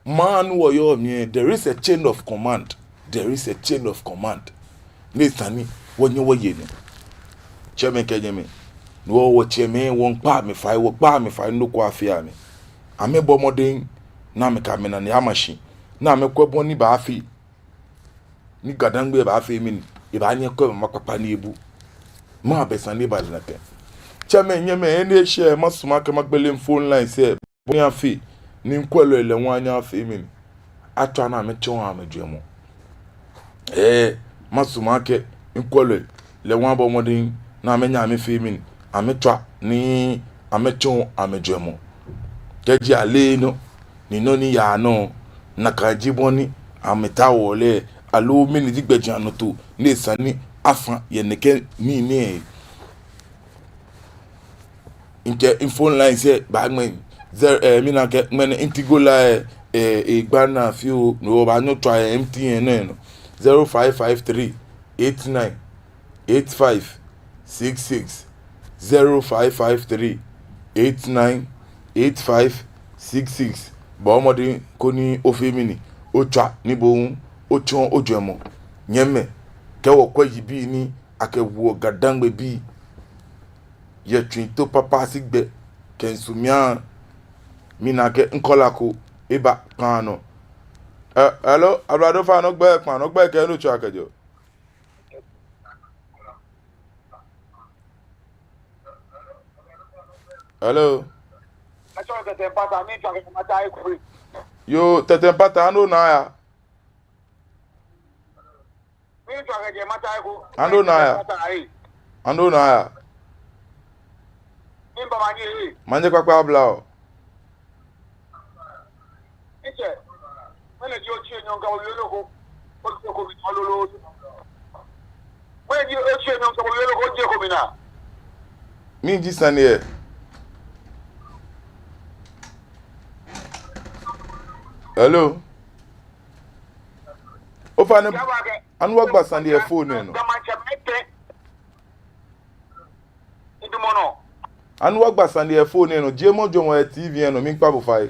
Maŋ ni wɔyɔɔ mli lɛ, there is a chain of command. There is a chain of command ni esa ni wɔnyɛ wɔye nɔ. Tsɛmɛi kɛ nyɛmɛi, ni wɔ, wɔtsɛmɛi, wɔmiikpa amɛ fai, wɔkpaa amɛ fai, nɔ ko afee amɛ. Amɛbɔ mɔdɛŋ ni amɛkɛ amɛnane ama shi, ni amɛkwɛ bɔ ni baafee ni GaDangme baafee mɛni, ebaanyɛ ekɔ mama kpakpa ni ebu. Mɛɛ be sane ni eba lɛ nakai. Tsɛmɛi, nyɛmɛi, enɛ shɛ, masumɔ akɛ magbele phone lines lɛ, bɔ ni afee ni mikwɛlɔi lɛ hu anyɛ afee mɛni, atswa ni amɛtsɔɔ amɛjwɛŋmɔ. Ɛɛ, masumɔ akɛ mikwɛlɔi lɛ hu abɔ mɔdɛŋ ni amɛnyɛ amɛfee mɛni, amɛtswa ni amɛtsɔɔ amɛjwɛŋmɔ. Kɛji aleee nɔ, ni nɔ ni yaa nɔ, nakai ji bɔ ni amɛtaoɔ lɛ, aloo mɛni ji gbɛjianɔtoo ni esa ni afã yɛ nɛkɛ nii nɛɛ. Mikɛ mi phone lines lɛ baaŋmɛ, zero, eh, mina akɛ ŋmɛnɛ Tigo line lɛ, eh, egba naa fioo, no hewɔ obaanyɛ otswa yɛ M T N lɛ nɔ. Zero five five three eight nine eight five six six, zero five five three eight nine eight five six six. Bɔɔ mɔdɛŋ koni ofee mɛni, otswa ni bo hu otsɔɔ ojwɛŋmɔ. Nyɛmɛi, kɛ wɔkwɛ yibii ni akɛwoɔ GaDangme bii yɛ Twi Tokpakpa shigbɛ kɛ nsumia, mina akɛ caller ko eba kpaa nɔ. Eh, hello, ablade, ofainɛ ogbɛi kpaa nɔ, ogbɛi kɛ he ni otsɛɔ kɛjɛɔ. Hello. Yoo, Tɛtɛ Mpata, ani ona aya? Ani ona aya? Ani ona aya? Manyɛ kpakpa abla o. Mɛni ji sane lɛ? Hello. Ofainɛ, ani wɔgba sane lɛ yɛ phone lɛ nɔ? Ani wɔgba sane lɛ yɛ phone lɛ nɔ? Jiemɔ jwɛŋmɔ yɛ T V lɛ nɔ, miikpa bo fai.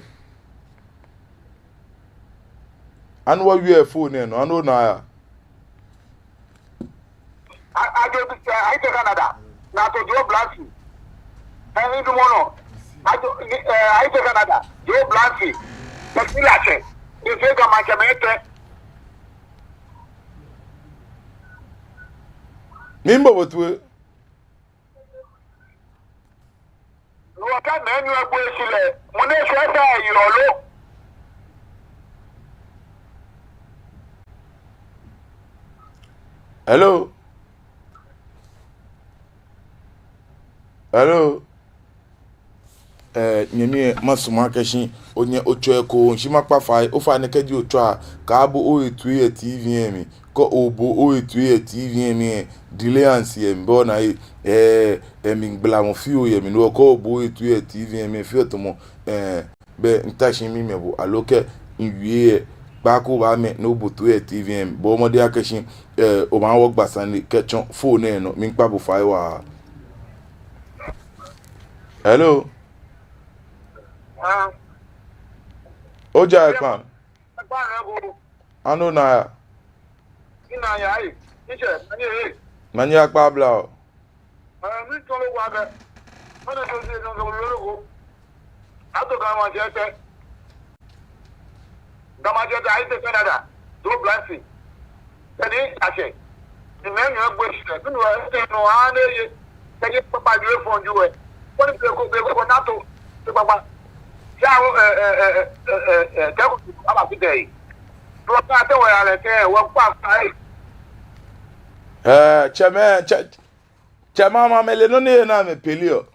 Ani wɔwie yɛ phone lɛ nɔ, ani ona aya? A, ajo, eh, ayi te Canada. Ni ato Joe Blancy. Eh, ni dumɔ nɔ. Ajo, ni, eh, ayi te Canada. Joe Blancy. Ni fila tsɛ. Ni fee Ga Maŋtsɛmɛi etɛ. Miibo bo toi. Wɔkɛ mɛi ni wɔgbo shi lɛ, mɔ ni eshwɛ esa eyi olo. Hello? Hello? Eh, nyɛmi lɛ, masumɔ akɛ shi onyɛ otswa ekoŋŋ, shi makpa fai, ofainɛ kɛji otswa, kaabo ohe toi yɛ T V lɛ mli. Kɛ obo ohe toi yɛ T V lɛ mli lɛ, delay ansi yɛ mli, bo ona ee, eh, eh, mligbalamɔ fioo yɛ mli, no hewɔ kɛ obo ohe toi yɛ T V lɛ mli lɛ, fioo tamɔ, eh, bɛ mita shi mimɛ bo, aloo kɛ miwie lɛ, kpaako obaamɛ ni obo toi yɛ T V lɛ mli, bɔɔ mɔdɛŋ akɛ shi, eh, obaanyɛ wɔgba sane lɛ kɛtsɔ phone lɛ nɔ, miikpa bo fai waa. Hello? Ah. Oja ekpa. Ani ona aya? Manyɛ kpakpa abla o. Ato Ga Maŋtsɛ etɛ. Ga Maŋtsɛ etɛ, ayi te Canada. Joe Blancy. Tɛni atsɛ. Ni mɛi ni wɔgbo shi lɛ, mɛni wɔtee nɔ haa ni eye. Tɛni kpakpa ju efɔŋ ju wɛ. Koni be ko, be ko, ko ni ato. Te kpakpa. Shi awo, eh, eh, eh, eh, eh, eh, tɛ ko, aba fi tɛ yi. Ni wɔkɛ tɛ wɔ ya lɛ tɛ, wɔkpa fai. Eh, tsɛmɛi, tsɛ, tsɛmɛi, amɛ amɛle nɔ ni ena amɛpele o.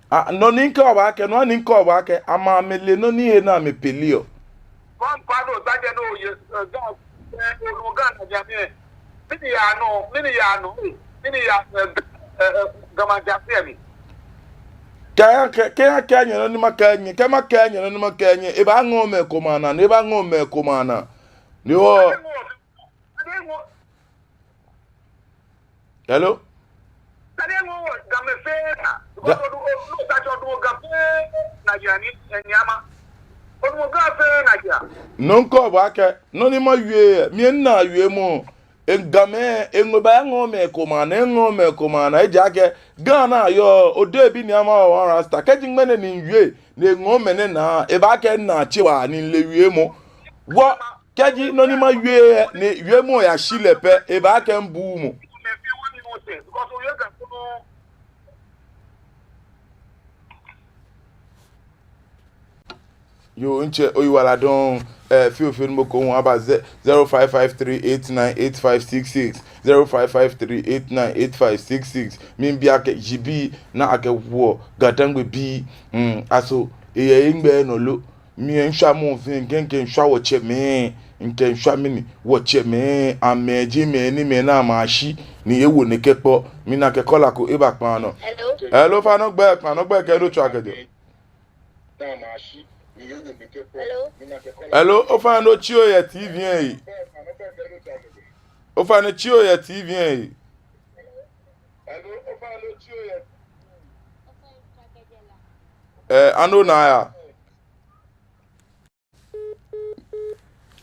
Ah, nɔ ni mikɛɔ bo akɛ, nɔ ni mikɛɔ bo akɛ, amɛ amɛle nɔ ni ena amɛpele o. Wan kwa no, saje no, ye, eh, Ga, eh, no Ga na jamiɛ. Mɛni yaa nɔ, mɛni yaa nɔ, mɛni yaa, eh, eh, eh, Ga maŋ jaase mli. Kɛ, kɛ, kɛ, kɛ nyɛ nɔ ni makɛɛ nyɛ, kɛ makɛɛ nyɛ nɔ ni makɛɛ nyɛ, ebaaŋɔɔ mɛi komɛi anaa, ni ebaaŋɔɔ mɛi komɛi anaa. Ni wɔ. Hello? Nɔ ni mikɛɔ bo akɛ, nɔ ni mawie, miina wiemɔ. Eŋ Gamɛi, eŋ baaŋɔɔ mɛi komɛi anaa, eŋɔɔ mɛi komɛi anaa, ejaakɛ Ghana yɔɔ, odebi ni ama wɔ rasta, kɛji ŋmɛnɛ ni miwie, ni eŋɔɔ mɛi nɛɛ anaa, ebaakɛɛ minaa tse waa ni mile wiemɔ. Wɔ, kɛji nɔ ni mawie, ni wiemɔ yashi lɛ pɛ, ebaakɛɛ mibuuu mɔ. Yoo, ntsɛ, oyiwaladɔŋŋ. Ɛɛ, fioo fioo ni mɔ ko hu aba ze-, zero five five three eight nine eight five six six, zero five five three eight nine eight five six six. Miibi akɛ, jibi ni akɛwoɔ Ga-Dangme bii, mm, aso eyɛ egbɛ nɔ lo? Miishwa mɔ fɛɛ, mikɛ, mikɛ miishwa wɔtsɛmɛi, mikɛ miishwa mɛni, wɔtsɛmɛi, amɛji mɛi ni mɛi ni amɛshi, ni ewo nɛkɛ kpɔ, mina akɛ caller ko eba kpaa nɔ. Hello? Hello, ofainɛ ogbɛi kpaa nɔ, ogbɛi kɛ he ni otswaa kɛjɛɔ. Hello? Hello, ofainɛ otsi ohe yɛ T V lɛ he. Ofainɛ tsi ohe yɛ T V lɛ he. Ɛɛ, ano na ya.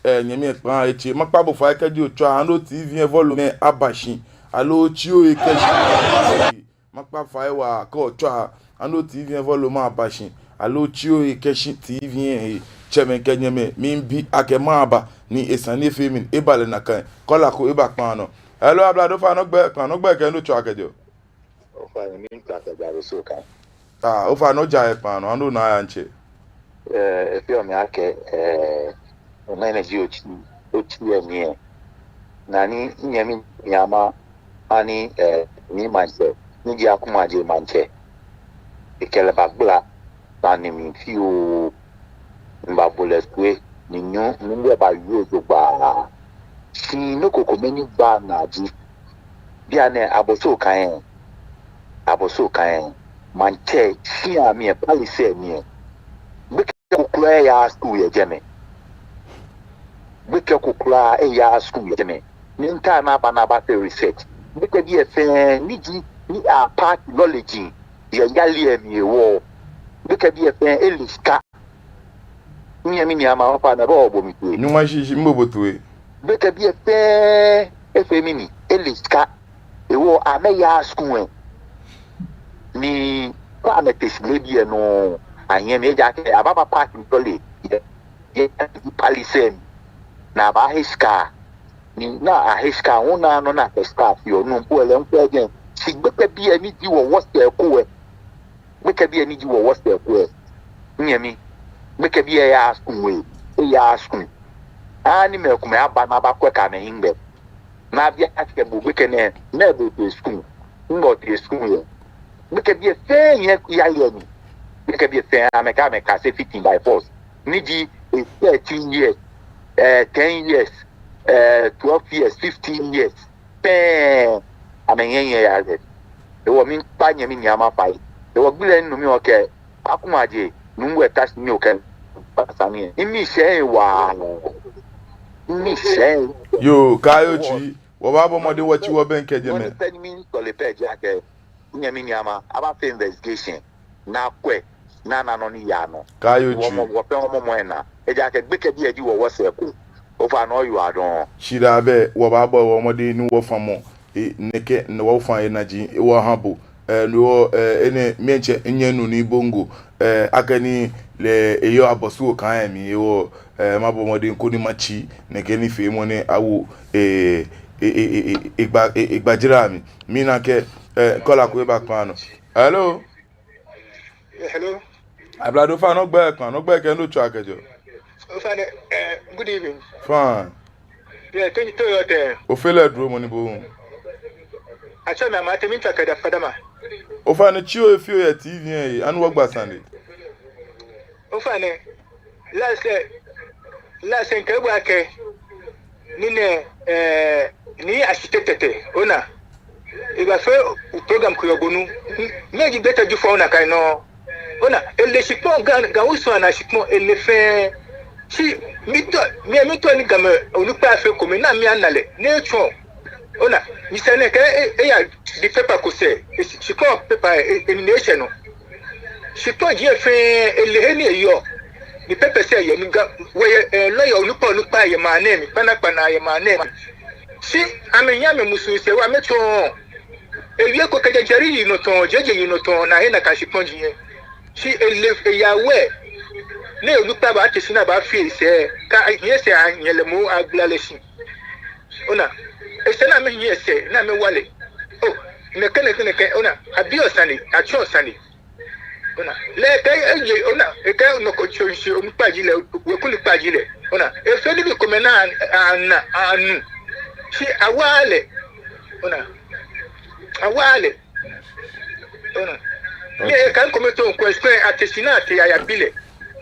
Ɛɛ, nyɛmi ekpaa etse, makpa bo fai kɛji otswa, ano T V lɛ volume lɛ aba shi, aloo otsi ohe kɛshi. Makpa fai waa kɛ otswa, ano T V lɛ volume aba shi, aloo otsi ohe kɛshi T V lɛ he. Tsɛmɛi kɛ nyɛmɛi, miibi akɛ mɛɛba ni esa ni efee mɛni, eba lɛ nakai. Caller ko eba kpaa nɔ. Hello, ablade, ofainɛ ogbɛi kpaa nɔ, ogbɛi kɛ he ni otswaa kɛjɛɔ. Ofainɛ, miitswa kɛjɛ Abossey Okai. Aa, ofainɛ oja he kpaa nɔ, ano na ya ntsɛ. Ɛɛ, efeɔ mi akɛ, ɛɛ, ŋmɛnɛ ji otsi, otsi lɛ mli lɛ. Naa ni minyɛmi Nii Amaa, ani, ɛɛ, mi maŋtsɛ, ni ji Akumaje maŋtsɛ, ekɛ lɛ bagbala sane mli fioo. Mibabo lɛ toi, ni nu, ni lɛ bawie jogbaŋŋ. Shi nɔ ko kome ni gbaa naa ji, bianɛ Abossey Okai lɛ, Abossey Okai lɛ, maŋtsɛ shia mli lɛ, palace lɛ mli lɛ, gbekɛ ko kwraa eyaaa school yɛ jɛmɛ. Gbekɛ ko kwraa eyaaa school yɛ jɛmɛ. Ni mitaoɔ ni aba ni abafee research. Gbekɛbii lɛ fɛɛ, ni ji, ni a-pass knowledge yɛ yali lɛ mli hewɔ, gbekɛbii lɛ fɛɛ ele shika. Minyɛmi Nii Amaa, ofainɛ bo obo mi toi. Nyɔŋmɔ shishi, mibo bo toi. Gbekɛbii lɛ fɛɛ efee mɛni, ele shika. Hewɔ amɛyaaa school lɛ. Ni kɛ amɛte shi leebi lɛ nɔ, anyɛmi, ejaakɛ ababa-pass knowledge yɛ, yɛ palace lɛ mli. Ni abahe shika. Ni, ni ahe shika, ona nɔ ni akɛ shika feɔ, no po lɛ mikwɛɛɛ jɛi. Shi gbekɛbii lɛ ni ji wɔ wɔsɛɛ ko lɛ. Gbekɛbii lɛ ni ji wɔ wɔsɛɛ ko lɛ. Minyɛmi, gbekɛbii lɛ eyaaa school lɛ, eyaaa school. Ani mɛi komɛi aba ni abakwɛ akɛ amɛhiŋmɛi. Ni abi akɛ bo gbekɛ nɛɛ, mɛɛ be otee school? Nɛgbɛ otee school yɛ? Gbekɛbii lɛ fɛɛ yɛ yali lɛ mli. Gbekɛbii lɛ fɛɛ amɛkɛ amɛkase fifteen by force. Ni ji, eh, thirteen years, eh, ten years, eh, twelve years, fifteen years. Pɛŋ, amɛnyɛnyɛ yɛ lɛ. Hewɔ miikpa nyɛmi Nii Amaa fai. Hewɔ gbi lɛ nɔ mi okɛ Akumaje, Nuumo Etashi ni okɛ basa mi. Ni miishɛɛ waa. Miishɛɛ. Yoo, kaaye otsui. Wɔbaabɔ mɔdɛŋ wɔtsi wɔbɛŋkɛ jɛmɛ. Nɔ ni pɛ ni miitɔle pɛ ji akɛ, nyɛmi Nii Amaa, abafee investigation. Ni akwɛ, ni ana nɔ ni yaa nɔ. Kaaye otsui. Wɔ mɔ, wɔ fɛɛ wɔmɔmɔ ena. Ejaakɛ gbekɛbii lɛ ji wɔ wɔsɛɛ ko. Ofainɛ oyiwaladɔŋŋ. Shi daa bɛ, wɔbaabɔ wɔ mɔdɛŋ ni wɔfamɔ, eh, nɛkɛ, ni wɔfã enaji, eh, wɔha bo. Eh, ni wɔ, eh, enɛ, miitsɛ, minyɛ nuu ni bongo, eh, akɛni lɛ, eyɔɔ Abossey Okai lɛ mli, hewɔ, eh, mabɔ mɔdɛŋ koni matsi nɛkɛ nifeemɔ nɛɛ awo, eh, eh, eh, eh, eh, egba, eh, egbajira mli. Mina akɛ, eh, caller ko eba kpaa nɔ. Hello? Yeah, hello. Ablade, ofainɛ ogbɛi kpaa nɔ, ogbɛi kɛ he ni otswaa kɛjɛɔ. Ofainɛ, eh, good evening. Fine. Yeah, thank you, thank you, thank you. Ofee lɛ dromɔ ni bo hu. Atsɛɔ mi Amaa Tɛmi, miitswa kɛjɛ Fadama. Ofainɛ tsi ohe fioo yɛ T V lɛ he, ani wɔgba sane. Ofainɛ, last year, Lɛ sɛɛ mikɛɛ bo akɛ, ni nɛɛ, eh, Nii Ashitey Tetteh, ona. Ebaafee program ko yɛ Gonu. Mɛɛ ji gbɛtɛ Jufɔ, ona kai nɔ. Ona, ele shikpɔŋ Ga, Ga wusɔŋ anaa shikpɔŋ, ele fɛɛ. Shi mitao, mi, mitao ni Gamɛi onukpai afee ekome, ni amɛna lɛ, ni etsɔɔ. Ona, nyɛsɛɛ nɛkɛ, e, eyadi paper ko sɛɛ, e, shikpɔŋ paper, e, e, ni eshɛ nɔ. Shikpɔŋ ji efɛɛ, ele he ni eyɔɔ. Ni papers lɛ yɛ, ni Ga, wɔyɛ, eh, lawyer onukpa onukpa yɛ maŋ nɛɛ mli, kpanaa kpanaa yɛ maŋ nɛɛ mli. Shi amɛnyɛ amɛmusu sɛɛ wa amɛtsɔɔ. Ewie eko kɛjɛ Jerry yinɔ tɔŋŋ, J J yinɔ tɔŋŋ, ni ahe nakai shikpɔŋ ji yɛ. Shi ele, eya wɛ. Ni onukpa baate shi ni abaafee sɛɛ, kɛ ahiɛ sɛɛ anyɛ lɛ moŋ agbala lɛ shi. Ona, esɛɛ ni amɛhiɛ sɛɛ, ni amɛwa lɛ. Oh, nɛkɛ, nɛkɛ, nɛkɛ, ona, abiɔ sane, atsɔɔ sane. Ona, lɛ ekɛɛ eye, ona, ekɛɛ nɔ ko tsɔ shi, onukpa ji lɛ, weku nukpa ji lɛ. Ona, efee nibii komɛi ni ana, anu. Shi awaaa lɛ. Ona, awaaa lɛ. Ona. Ni ekɛɛ nɔ ko mɛi too question, ate shi ni ate ayabi lɛ.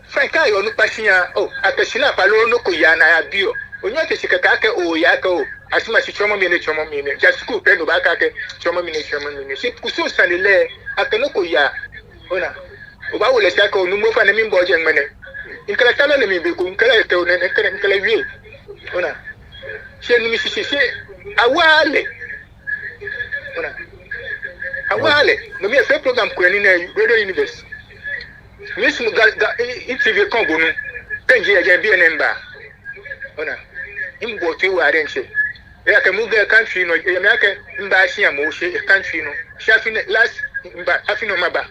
Fine, kɛ ayɛ onukpa shia, oh, ate shi ni apalo nɔ ko yaa ni ayabiɔ. Onyɛŋ ate shi kɛkɛ akɛ, oh, yaa kɛ, oh, asima shi tsɔɔmɔ mi enɛ, tsɔɔmɔ mi enɛ. Ja school pɛ ni obaakɛɛ akɛ, tsɔɔmɔ mi enɛ, tsɔɔmɔ mi enɛ. Shi kusum sane lɛ, akɛ nɔ ko yaa. Ona. Obaawo lɛ shi akɛ, oh, nuumo, ofainɛ miibɔ ojɛ ŋmɛnɛ. Mikɛ lɛ tao lɛ mli be ko, mikɛ lɛ tao nɛɛ, mikɛ lɛ, mikɛ lɛ wie. Ona. Shi enu mishishi, shi awaaa lɛ. Ona. Awaaa lɛ. No mli efee program ko yɛ Nii nɛɛ, Radio Universe. Misumɔɔ Ga, Ga, i, i T V kɔŋ Gonu. Kɛ mije jɛi biɛ nɛɛ miba. Ona. Mibɔ toi wa diɛŋtsɛ. Eya kɛ mu Ga country nɔ, eya mi akɛ, miba shia moŋ shi country nɔ. Shi afi nɛɛ, last, miba, afi nɔ maba.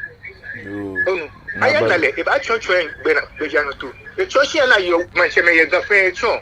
Yoo. Onu. Aya na lɛ, ebaatsɔɔ tsɔɔ gbɛ naa, gbɛjianɔtoo. Etsɔɔ shia ni yɔɔ, maŋtsɛmɛi yɛ Ga fɛɛ etsɔɔ.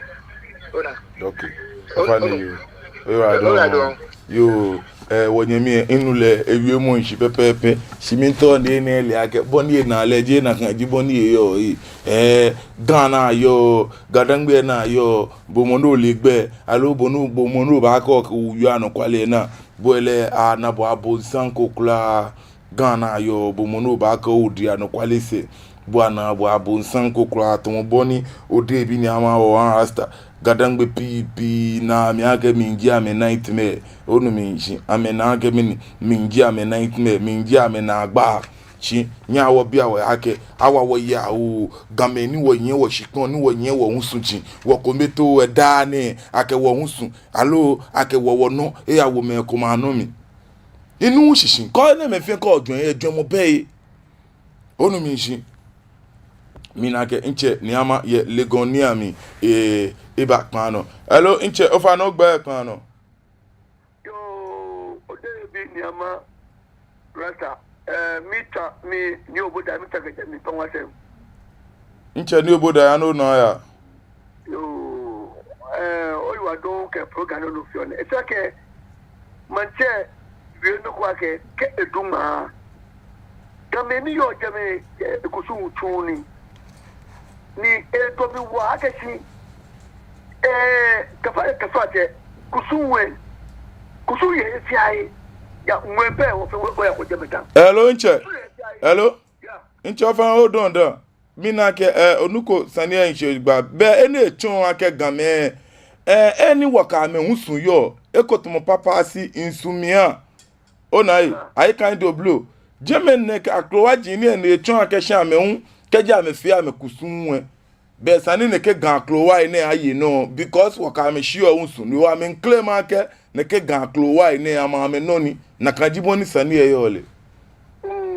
Ona. Okay. Ofainɛ yoo. Oyiwaladɔŋŋ. Yoo, eh, wɔnyɛmi lɛ, minu lɛ, ewiemɔ shishi pɛpɛɛpɛ. Shi miitao ni ele akɛ, bɔ ni ena lɛ, jeee nakai ji bɔ ni eyɔɔ, eh. Eh, Ga ni ayɔɔ, Ga-Dangme ni ayɔɔ, bo mɔ ni ole gbɛ, aloo bo ni, bo mɔ ni obaakɛɛ okɛ oya anɔkwale naa, bo lɛ, ana bo abonsam ko kwraa. Ga ni ayɔɔ, bo mɔ ni obaakɛɛ odi anɔkwale sɛɛ, bo ana bo abonsam ko kwraa tamɔ bɔ ni odebi ni ama wɔ wan rasta. Ga-Dangme pii pii na mi akɛ mi ji amɛ nightmare. Onu mi shishi, amɛna akɛ mi ni, mi ji amɛ nightmare, mi ji amɛ naagba. Shi nyɛhaa wɔbia wɔhe akɛ, awa wɔyi oo, Gamɛi ni wɔnyiɛ wɔshikpɔŋ, ni wɔnyiɛ wɔhusu ji, wɔkometoo daa nɛɛ, akɛ wɔhusu, aloo akɛ wɔ wɔnɔ, eyawo mɛi komɛi anɔ mli. Minu shishi, kɛ enɛɛmɛi fɛɛ kɛ ojwɛŋ, ejwɛŋmɔ bɛ he. Onu mi shishi. Mina akɛ mitsɛ Nii Ama yɛ Legon ni ami, eh, eba kpaa nɔ. Hello, mitsɛ, ofainɛ ogbɛi kpaa nɔ. Yoo, odebi Nii Ama, rasta, eh, mitsɛ, mi, Nii Obodai, mitsɛ kɛjɛ mi tɔŋ wasɛm. Mitsɛ Nii Obodai, yaa nɔ, ona yaa. Yoo, eh, oyiwaladɔŋŋ kɛ program nɔ ni ofeɔ nɛɛ. Esa akɛ, maŋtsɛ, wie nɔ ko akɛ, kɛ edu ŋmaa. Gamɛi ni yɔɔ jɛmɛ, eh, ekusum tsuɔ nii. Ni eto mi waa akɛ shi, eh, kɛfa, kɛfa tɛ, kusum wɛ. Kusum yɛ he fɛɛ he. Ya, ŋwɛi pɛ, wɔfɛɛ, wɔ, wɔyako jɛmɛ daa. Hello, mitsɛ. Kusum yɛ he fɛɛ he. Hello. Ya. Mitsɛ, ofainɛ odɔŋŋ daa. Mina akɛ, eh, onuko sane lɛ eshɛ gba. Bɛ enɛ etsɔɔ akɛ Gamɛi, eh, he ni wɔkɛ amɛhusu yɔɔ, eko tamɔ Papasi, Nsumia. Ona ei, Ayikai, Doblo. Jɛmɛ nɛɛ kɛ akrowa ji nii ni etsɔɔ akɛ shi amɛ hu, kɛji amɛfee amɛkusum lɛ, bɛ esa ni nɛkɛ Ga akrowai nɛɛ aye nɔ, because wɔkɛ amɛ shiɔ husu, ni wɔ amɛ claim akɛ nɛkɛ Ga akrowai nɛɛ amɛ amɛnɔ ni, nakai ji bɔ ni sane lɛ yɔɔ lɛ.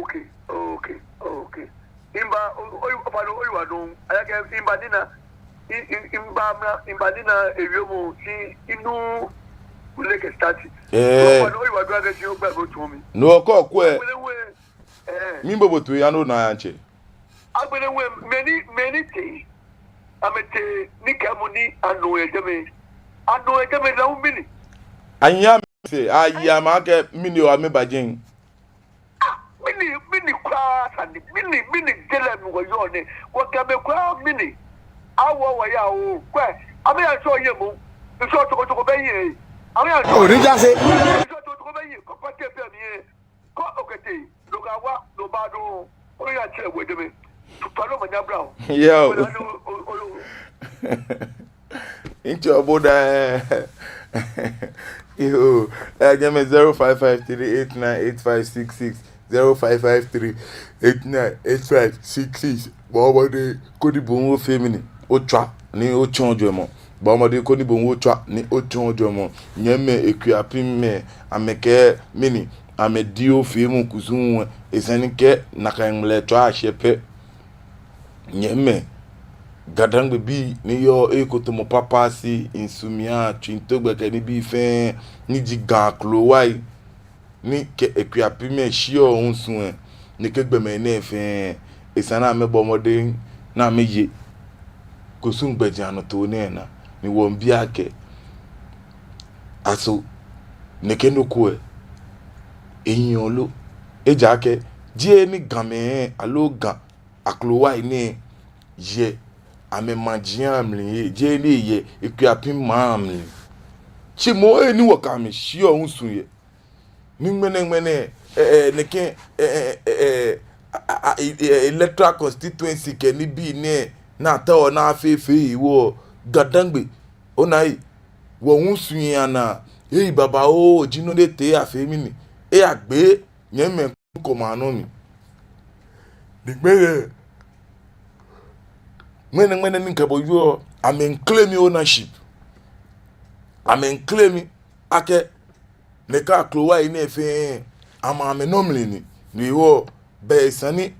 Okay, okay, okay. Miba, o, o, ofainɛ oyiwaladɔŋŋ, ayakɛ miba nina, mi, mi, miba mra, miba nina ewiemɔ, shi minu ole kɛ start. Eh. Ofainɛ oyiwaladɔŋŋ akɛ shi ogbɛi bo tsɔɔ mi. No, kɔ kwɛ. Agbɛnɛ wɛ, eh. Miibo bo toi, yaa nɔ, ona yaa, mitsɛ. Agbɛnɛ wɛ, mɛni, mɛni tee, amɛtee, ni kɛ mɔ ni anɔ yɛ jɛmɛ. Anɔ yɛ jɛmɛ lɛ, mɛni? Aya mi sɛɛ, aya mi akɛ mɛni oo, amɛba jɛi. Ah, mɛni, mɛni kwraa sane, mɛni, mɛni jɛlɛ mi wɔyɔɔ nɛɛ, wɔkɛ amɛ kwraa mɛni, awɔ wɔya oo, kwɛ, amɛya ŋshɔ yɛ mɔ, ŋshɔ tsoko tsoko bɛ yɛ, amɛya ŋshɔ. Odi ja se. Ŋshɔ tsoko tsoko bɛ yɛ, kɔkɔ tɛ fɛ mi yɛ, kɔ okɛtee, no ka wa, no ba do, oya tsɛ wɛ jɛmɛ, tupa no ma nya bra o. Yo. Wɛ na no, o, o, o. Ntsɛ obo da. Yoo, eh, nyɛmimɛi, zero five five three eight nine eight five six six, zero five five three eight nine eight five six six. Bɔɔ mɔdɛŋ koni bo hu ofee mɛni, otswa ni otsɔɔ ojwɛŋmɔ. Bɔɔ mɔdɛŋ koni bo hu otswa ni otsɔɔ ojwɛŋmɔ. Nyɛmimɛi, Akuapemmɛi, amɛkɛɛ mɛni, amɛdioo feemɔ kusum lɛ, esa ni kɛ nakai ŋmlɛtswaa shɛ pɛ, nyɛmimɛi, GaDangmebii ni yɔɔ ekotomɔ papa shi, Nsumia, Tsinto gbɛ kɛ nibii fɛɛ, ni ji Ga akrowai ni kɛ Akuapemmɛi shiɔ husu lɛ, nɛkɛ gbɔmɛi nɛɛ fɛɛ, esa ni amɛbɔ mɔdɛŋ ni amɛye kusum gbɛjianɔtoo nɛɛ naa. Ni wɔmiibi akɛ, aso nɛkɛ nɔ ko lɛ ehiɔ lo? Ejaakɛ jeee ni Gamɛi aloo Ga akrowai nɛɛ yɛ amɛmaji amli, jeee ni eyɛ Akuapem maŋ mli. Shi moŋ he ni wɔkɛ amɛ shiɔ husu yɛ, ni ŋmɛnɛŋmɛnɛ, eh, eh, nɛkɛ, eh, eh, eh, eh, a, a, a, eh, eh, electoral constituency kɛ nibii nɛɛ, ni ataoɔ ni afee fɛɛ hewɔ, GaDangme, ona ei, wɔhusu yɛ anaa, ei babaoo, ji nɔ ni etee afee mɛni, eyagbee nyɛmimɛi komɛi anɔ mli. Ni ŋmɛnɛ, ŋmɛnɛŋmɛnɛ ni mikɛ bo wieɔ, amɛmiiclaim ownership. Amɛmiiclaim akɛ nɛkɛ akrowai nɛɛ fɛɛ, amɛ amɛnɔ mli ni. No hewɔ belɛ esa ni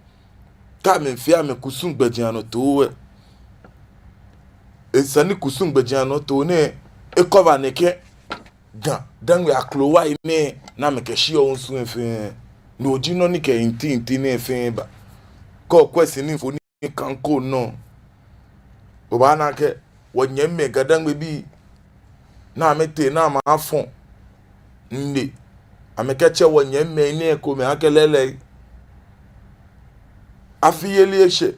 kɛ amɛmiifee amɛkusum gbɛjianɔtoo lɛ, esa ni kusum gbɛjianɔtoo nɛɛ ecover nɛkɛ GaDangme akrowai nɛɛ ni amɛkɛshiɔ husu lɛ fɛɛ. No ji nɔ ni kɛ ntintin nɛɛ fɛɛ ba. Kɛ okwɛ sini mfoniri kaŋ ko nɔ, obaana akɛ wɔnyɛmimɛi GaDangmebii ni amɛtee ni amɛyafɔ nine, amɛkɛtsɛ wɔnyɛmimɛi nɛɛ komɛi akɛ lɛɛlɛŋ, afi yeli eshɛ.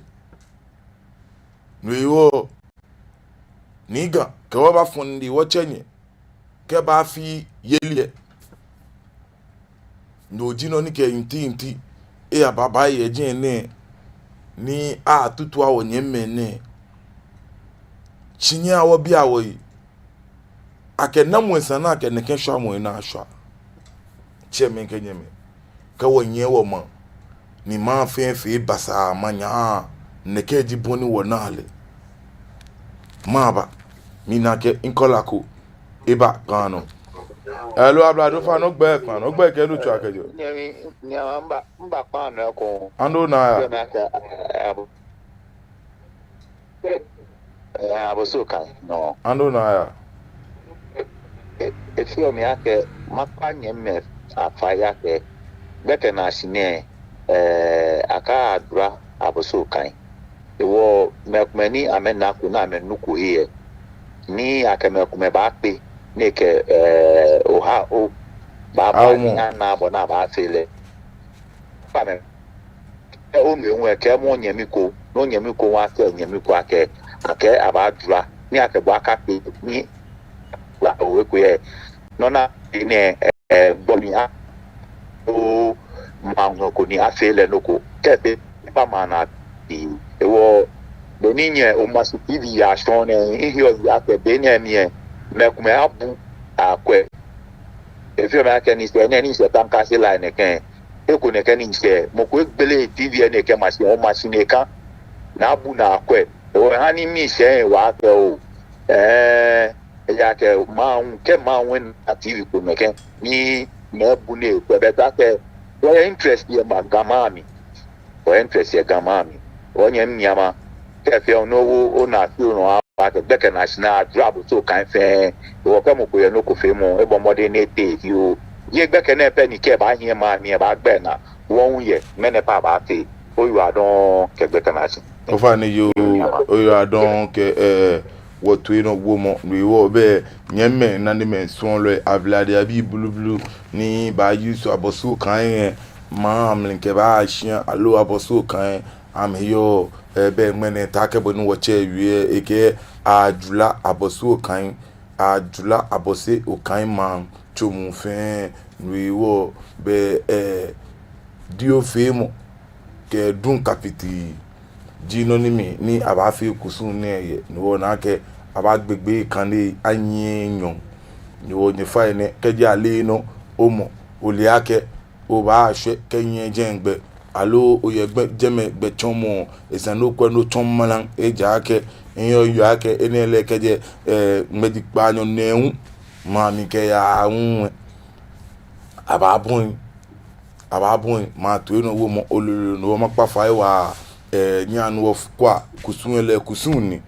No hewɔ, Nii Ga, kɛ wɔbafɔ nine wɔtsɛ nyɛ kɛba afi yeli lɛ, no ji nɔ ni kɛ ntintin eyababa yɛ jɛi nɛɛ, ni atutua wɔnyɛmimɛi nɛɛ. Shi nyɛhaa wɔbia wɔhe akɛ namɔ esa ni akɛ nɛkɛ shwamɔ nɛɛ ashwa? Tsɛmɛi kɛ nyɛmɛi, kɛ wɔnyiɛ wɔmaŋ, ni maŋ fɛɛ fee basaa, maŋ nyaa, nɛkɛ ji bɔ ni wɔnaa lɛ. Maba, mina akɛ caller ko eba kpaa nɔ. Hello, ablade, ofainɛ ogbɛi kpaa nɔ, ogbɛi kɛ he ni otswaa kɛjɛɔ. Nyɛmi, nyɛmi, mba, mba kpaa nɔ ko. Ando na ya. Yɛ na ka, eh, abo-, eh, Abossey Okai nɔ. Ando na ya. E, efeɔ mi akɛ makpa nyɛmimɛi afai akɛ gbɛkɛ naashi nɛɛ, eh, akadura Abossey Okai. Hewɔ mɛi komɛi ni amɛnako ni amɛnuko he lɛ, ni akɛ mɛi komɛi baakpe, ni ekɛ, eh, oha o, baaba ni ana bɔ ni abaafee lɛ. Kpa mɛ. Kɛ onu ewu lɛ, kɛɛmɔ onyɛmi ko, ni onyɛmi ko hu akɛ onyɛmi ko akɛ, akɛ abaadura, ni akɛ bo akakpe, ni wa owe ko yɛ. Nɔ ni enɛ, eh, gbɔ mli a, o, maŋ nɔ ko ni afee lɛ nɔ ko. Kɛ efee, efa maŋ naa bii. Hewɔ, be ni nyɛ Omashi T V yashɔ nɛɛ, miheɔ miyeɔ akɛ be nɛɛ mli lɛ, mɛi komɛi abu akwɛ. Efeɔ mi akɛ nyɛsɛɛ nɛɛ, nyɛsɛɛ Tankase line nɛkɛ. Eko nɛkɛ nyɛsɛɛ, mɔ ko egbele T V lɛ ni ekɛma shi, Omashi nɛɛ ka. Ni abu ni akwɛ. Hewɔ eha ni miishɛɛ wa akɛ o, eh, ejaakɛ maŋ, kɛ maŋ lɛ na T V ko nɛkɛ, ni mɛi bu ni ekwɛ, bɛ ta akɛ, wɔyɛ interest yɛ maŋ, Ga maŋ mli. Wɔyɛ interest yɛ Ga maŋ mli. Wɔnyɛmi Nii Ama, kɛ efee nɔ ko, ona feel nɔ akɛ gbɛkɛ naashi nɛɛ adura Abossey Okai fɛɛ. Hewɔ kɛ mɔ ko yɛ nɔ ko feemɔ, ebɔ mɔdɛŋ ni etee fioo. Jeee gbɛkɛ nɛɛ pɛ ni kɛ ebaahiɛ maŋ mli lɛ, ebaagbɛ naa. Wɔ hu yɛ, mɛni pɛ abaafee. Oyiwaladɔŋŋ kɛ gbɛkɛ naashi. Ofainɛ yoo, oyiwaladɔŋŋ kɛ, eh, wɔtoiŋjɔlɛ. No hewɔ bɛ, nyɛmimɛi, nanemɛi, suɔlɔi, ablade abii blublu ni baa-use Abossey Okai lɛ, maŋ mli kɛba shia, aloo Abossey Okai, amɛyɔɔ, eh, bɛ ŋmɛnɛ taakɛ bɔ ni wɔtsɛ wie lɛ, ekɛɛ ajura Abossey Okai, ajura Abossey Okai maŋ tsomu fɛɛ. No hewɔ bɛ, eh, dioo feemɔ kɛ duŋ kapiti, ji nɔ ni mli ni abaafee kusum nɛɛ yɛ. No hewɔ naa akɛ abaagbe gbɛ kane anyiɛ nyɔɔŋ. No hewɔ nyɛfainɛ, kɛji ale nɔ, omɔ, ole akɛ obaashwɛ kɛnyiɛ jɛmɛ gbɛ, aloo oyɛ gbɛ, jɛmɛ gbɛtsɔɔmɔ, esa ni okwɛ ni otsɔɔ mra, ejaakɛ nyɛyɔɔ akɛ enɛ lɛ kɛjɛ, eh, ŋmɛji kpaanyɔ nɛɛ hu, maŋ mli kɛyaa hu, abaabɔi, abaabɔi, maŋ toi nɔ womɔ, ololo nɔ, makpa fai waa, eh, nyɛhaa ni wɔkwɛa kusum lɛ, kusum ni,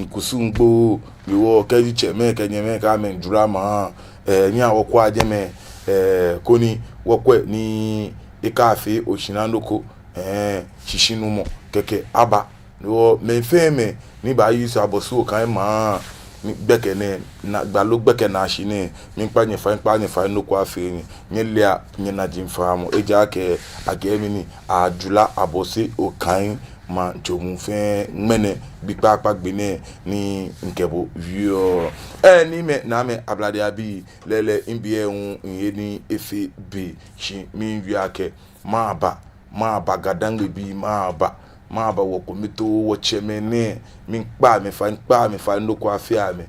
kusum gbo, ni wɔ kɛji tsɛmɛi kɛ nyɛmɛi kɛ amɛjura maŋ, eh, nyɛhaa wɔkwɛa jɛmɛ, eh, koni wɔkwɛ ni ekafee oshinaa nɔ ko, eh, shishinumɔ kɛkɛ aba. No hewɔ mɛi fɛɛ mɛi ni baa-use Abɔse Okai maŋ ni gbɛkɛ nɛɛ, na, gbalo gbɛkɛ naashi nɛɛ, miikpa nyɛ fai, miikpa nyɛ fai, nɔ ko afee nyɛ, nyɛlea nyɛnaji faamɔ, ejaakɛ akɛɛ mɛni, ajura Abɔse Okai maŋ tso muu fɛɛ ŋmɛnɛ gbi kpakpa gbi nɛɛ ni mikɛ bo wieɔ. Eh, niimɛi, naamɛi, ablade abii, lɛɛlɛŋ mibi lɛ hu mihe ni efee be, shi miiwie akɛ, maba, maba, Ga-Dangme bii, maba, maba, wɔkometoo wɔtsɛmɛi nɛɛ, miikpa amɛ fai, miikpa amɛ fai, nɔ ko afee amɛ.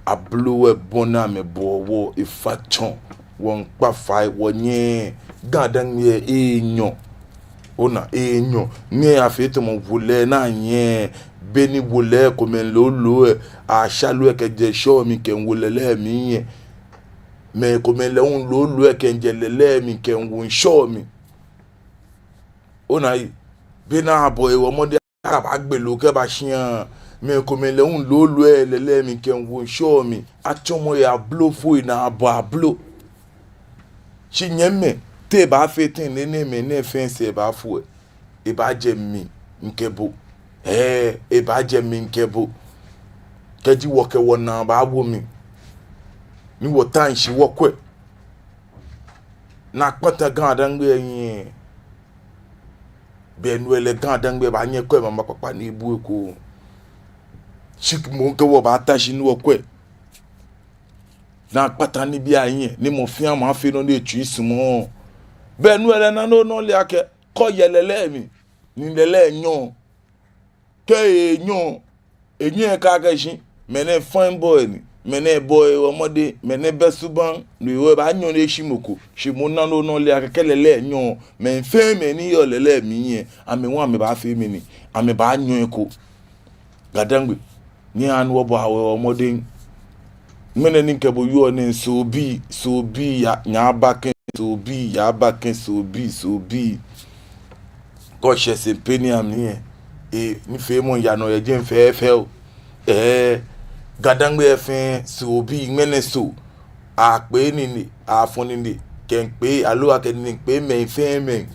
Abloo lɛ bɔ ni amɛbɔɔ wɔ efa tsɔ, wɔmiikpa fai, wɔnyɛ, Ga-Dangme lɛ enyɔ. Ona, enyɔ. Ni afee tamɔ wolɛi ni anyɛ, beni wolɛi komɛi looloo lɛ, asha loo lɛ kɛjɛ shɔ mli kɛwo lɛlɛ mli lɛ, mɛi komɛi lɛ hu looloo lɛ kɛjɛ lɛlɛ mli kɛwo shɔ mli. Ona yi, beni abɔ hewɔ mɔdɛŋ akɛ abaagbe loo kɛba shia, mɛi komɛi lɛ hu looloo lɛ lɛlɛ mli kɛwo shɔ mli, atsɔmɔ yɛ ablofoi anaa, abɔ ablo. Shi nyɛmimɛi, te ebaafee tɛŋŋ ni enɛɛmɛi nɛɛ fɛɛ sɛɛ baafo lɛ? Ebaajɛ mi mikɛ bo. Ɛɛ, ebaajɛ mi mikɛ bo. Kɛji wɔkɛ wɔnaa baawo mli, ni wɔta shi wɔkwɛ, ni akpata Ga-Dangme lɛ hiɛ, be ni ele Ga-Dangme baanyɛ ekwɛ mama kpakpa ni ebu eko. Shi moŋ kɛ wɔbaata shi ni wɔkwɛ, ni akpata nibii ahiɛ, ni mɔ fɛɛ mɔ afee nɔ ni etsui sumɔɔ. Be ni ele naa nɔ nɔ lɛ akɛ, kɔ yɛ lɛlɛ mli, ni lɛlɛ nyɔ. Kɛ enyɔ, enyɛ kaa kɛ shi, mɛnɛ fine boy ni, mɛnɛ bɔɔ hewɔ mɔdɛŋ, mɛnɛ bɛ subaŋ, no hewɔ ebaanyɔ ni eshi mɔ ko, shi moŋ naa nɔ nɔ lɛ akɛ kɛ lɛlɛ nyɔ, mɛi fɛɛ mɛi ni yɔɔ lɛlɛ mli lɛ, amɛ hu amɛbaafee mɛni, amɛbaanyɔ eko. Ga-Dangme, nyɛhaa ni wɔbɔ hewɔ mɔdɛŋ. Ŋmɛnɛ ni mikɛ bo wieɔ nɛɛ, Soobii, Soobii ya, nyɛbaa kɛ Soobii, nyɛbaa kɛ Soobii, Soobii. Kɔ shɛ sɛmpɛ ni amli lɛ, e, nifeemɔ yaa nɔ yɛ jɛmɛ fɛfɛo. Ɛɛ, Ga-Dangme lɛ fɛɛ, Soobii, ŋmɛnɛ Soo, akpee nine, afɔ nine, kɛkpee, aloo akɛ nine kpee mɛi fɛɛ mɛi.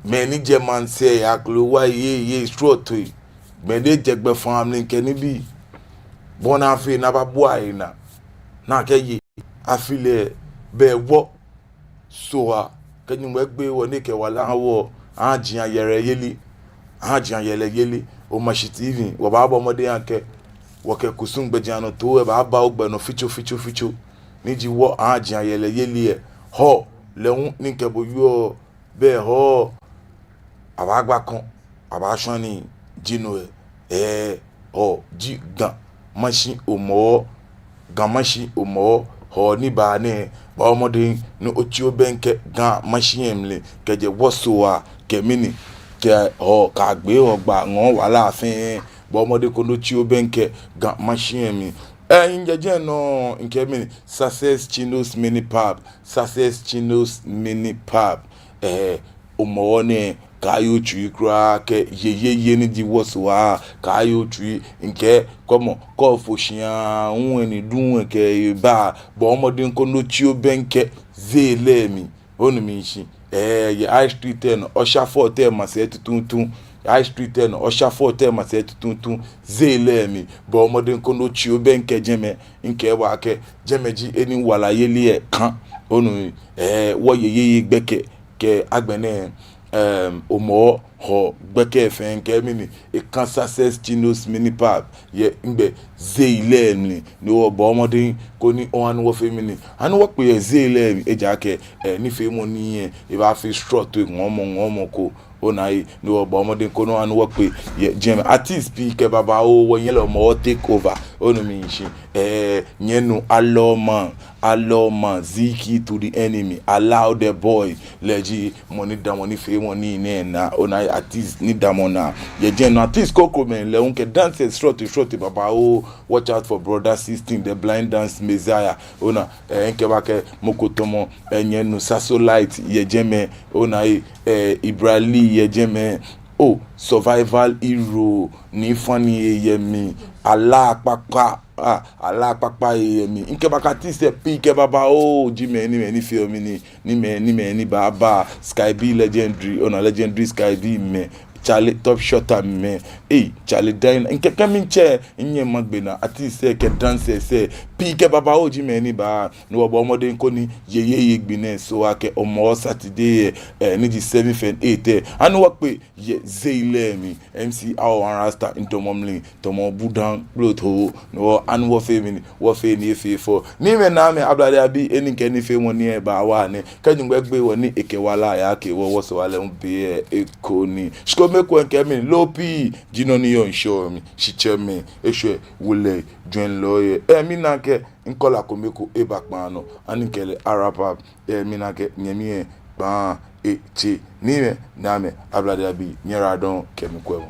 Mɛi ni jɛ maŋsɛɛ, akrowai, yei, yei, srɔtoi. Mɛi ni jɛ gbɛfaa mli kɛ nibii. Bɔ ni afee ni ababua enaa, ni akɛɛ yei, afi lɛ, be wɔ Soo, kɛ Nyɔŋmɔ egbe wɔ ni ekɛ wala ha wɔ, aji ayɛlɛyeli. Aji ayɛlɛyeli. Omashi T V, wɔbaabɔ mɔdɛŋ akɛ wɔkɛ kusum gbɛjianɔtoo lɛ baaba ogbɛ nɔ fitsofitsofitso. Ni ji wɔ aji ayɛlɛyeli lɛ. Hɔɔ lɛ hu ni mikɛ bo wieɔ, be Hɔɔ, abaagba kɔŋ, abaashwa nii, ji no lɛ. Ɛɛ, Hɔɔ ji Ga Mashi Hɔmɔwɔ, Ga Mashi Hɔmɔwɔ, Hɔɔ ni baa nɛɛ, bɔɔ mɔdɛŋ ni otsi obɛŋkɛ Ga Mashi lɛ mli, kɛjɛ wɔ Soo kɛ mɛni, kɛ Hɔɔ kɛyagbe Hɔɔ gbaa ŋɔɔ wala fɛɛ, bɔɔ mɔdɛŋ koni otsi obɛŋkɛ Ga Mashi lɛ mli. Ɛɛ, mijɛ jɛmɛ nɔŋŋ, mikɛɛ mɛni, Success Chinos Mini Pub, Success Chinos Mini Pub. Ɛɛ, Hɔmɔwɔ nɛɛ, kaaye otsui kwraa kɛ yeyeye ni ji wɔ Soo, kaaye otsui, mikɛɛ, kɔmɔ, kɛ ofo shia, ŋwɛi ni duŋ ŋwɛi kɛ eba, bɔɔ mɔdɛŋ koni otsi obɛŋkɛ Zelle lɛ mli. Onu mishishi? Ɛɛ, yɛ High Street lɛ nɔ, Ussher Fort lɛ masɛi tuuntu. High Street lɛ nɔ, Ussher Fort lɛ masɛi tuuntu. Zelle lɛ mli, bɔɔ mɔdɛŋ koni otsi obɛŋkɛ jɛmɛ, mikɛɛ bo akɛ, jɛmɛ ji he ni walayeli lɛ ka. Onu, ɛɛ, wɔyeyeye gbɛkɛ, kɛ agbɛnɛ, ɛm, Hɔmɔwɔ, Hɔ gbɛkɛ fɛɛ kɛ mɛni, eka Success Chinos Mini Pub yɛ nɛgbɛ, Zee lɛ mli. Ni wɔbɔɔ mɔdɛŋ koni oha ni wɔfee mɛni, ha ni wɔkpe yɛ Zee lɛ mli, ejaakɛ, eh, nifeemɔ nɛɛ, ebaafee srɔto ŋɔɔmɔ ŋɔɔmɔ ko. Ona ei, ni wɔbɔɔ mɔdɛŋ koni oha ni wɔkpe yɛ jɛmɛ. Artist pii kɛ babaoo, wɔnyɛ lɛ Hɔmɔwɔ take over. Onu mishishi? Eh, nyɛnu Alɔma, Alɔma, Ziki to the enemy, Allow the boy. Lɛ ji mɔ ni damɔ nifeemɔ nɛɛ naa. Ona ei, artist ni damɔ naa. Yɛ jɛmɛ nɔ artist krokomɛi lɛ hu kɛ dance srɔto srɔto babaoo. Watch out for Brother Sixteen, the blind dance messiah. Ona, eh, mikɛɛ baakɛɛ mɔ ko tamɔ, eh, nyɛnu Sasolite yɛ jɛmɛ. Ona ei, eh, Ibrali yɛ jɛmɛ. Oh, survival hero, Nii Funny yɛ mli. Alaa Kpakpa, ah, Alaa Kpakpa yɛ mli. Mikɛɛ baakɛɛ artist pii kɛ babaoo ji mɛi ni, mɛi ni feɔ mɛni, ni mɛi, ni mɛi ni baaba. Sky B legendary, ona legendary Sky B mɛi. Charlie Top Shotter mɛi. Ei, Charlie Dyna. Mikɛɛ kɛ mitsɛ, minyɛŋ magbe naa. Artist kɛ dancers pii kɛ babaoo ji mɛi ni baa. Ni wɔbɔɔ mɔdɛŋ koni yɛ, yɛ, yɛ gbi nɛɛ sɔɔ kɛ Hɔmɔwɔ Saturday, eh, ni ji seventh and eighth, eh, ha ni wɔkpe yɛ Zee lɛ mli. M C Awo One Rasta, ntɔmɔ mli, tɔmɔ budaŋ kploto. Ni wɔ, ha ni wɔfee mɛni, wɔfee nii efee fɛo. Niimɛi, Naamɛi, Ablade abii, enɛ kɛ nifeemɔ nɛɛ baawa nɛ. Kɛ Nyɔŋmɔ gbe wɔ ni ekɛ wala aya kɛ wɔ, wɔsɛɛ wala hu be yɛ eko ni. Shi kome kwɛ mikɛɛ mɛni, loo pii ji nɔ ni yɔɔ ŋshɔ mli. Shitsɛmɛi, eshwɛ, wolɛi, jwɛŋlɔi yɛ. Eh, mina akɛ, mi caller kome ko eba kpaa nɔ. Ha ni mikɛ lɛ a-wrap up. Eh, mina akɛ, nyɛmi yɛ kpaa etse. Niimɛi, Naamɛi, Ablade abii, nyɛradɔŋ kɛ mikwɛmɔ.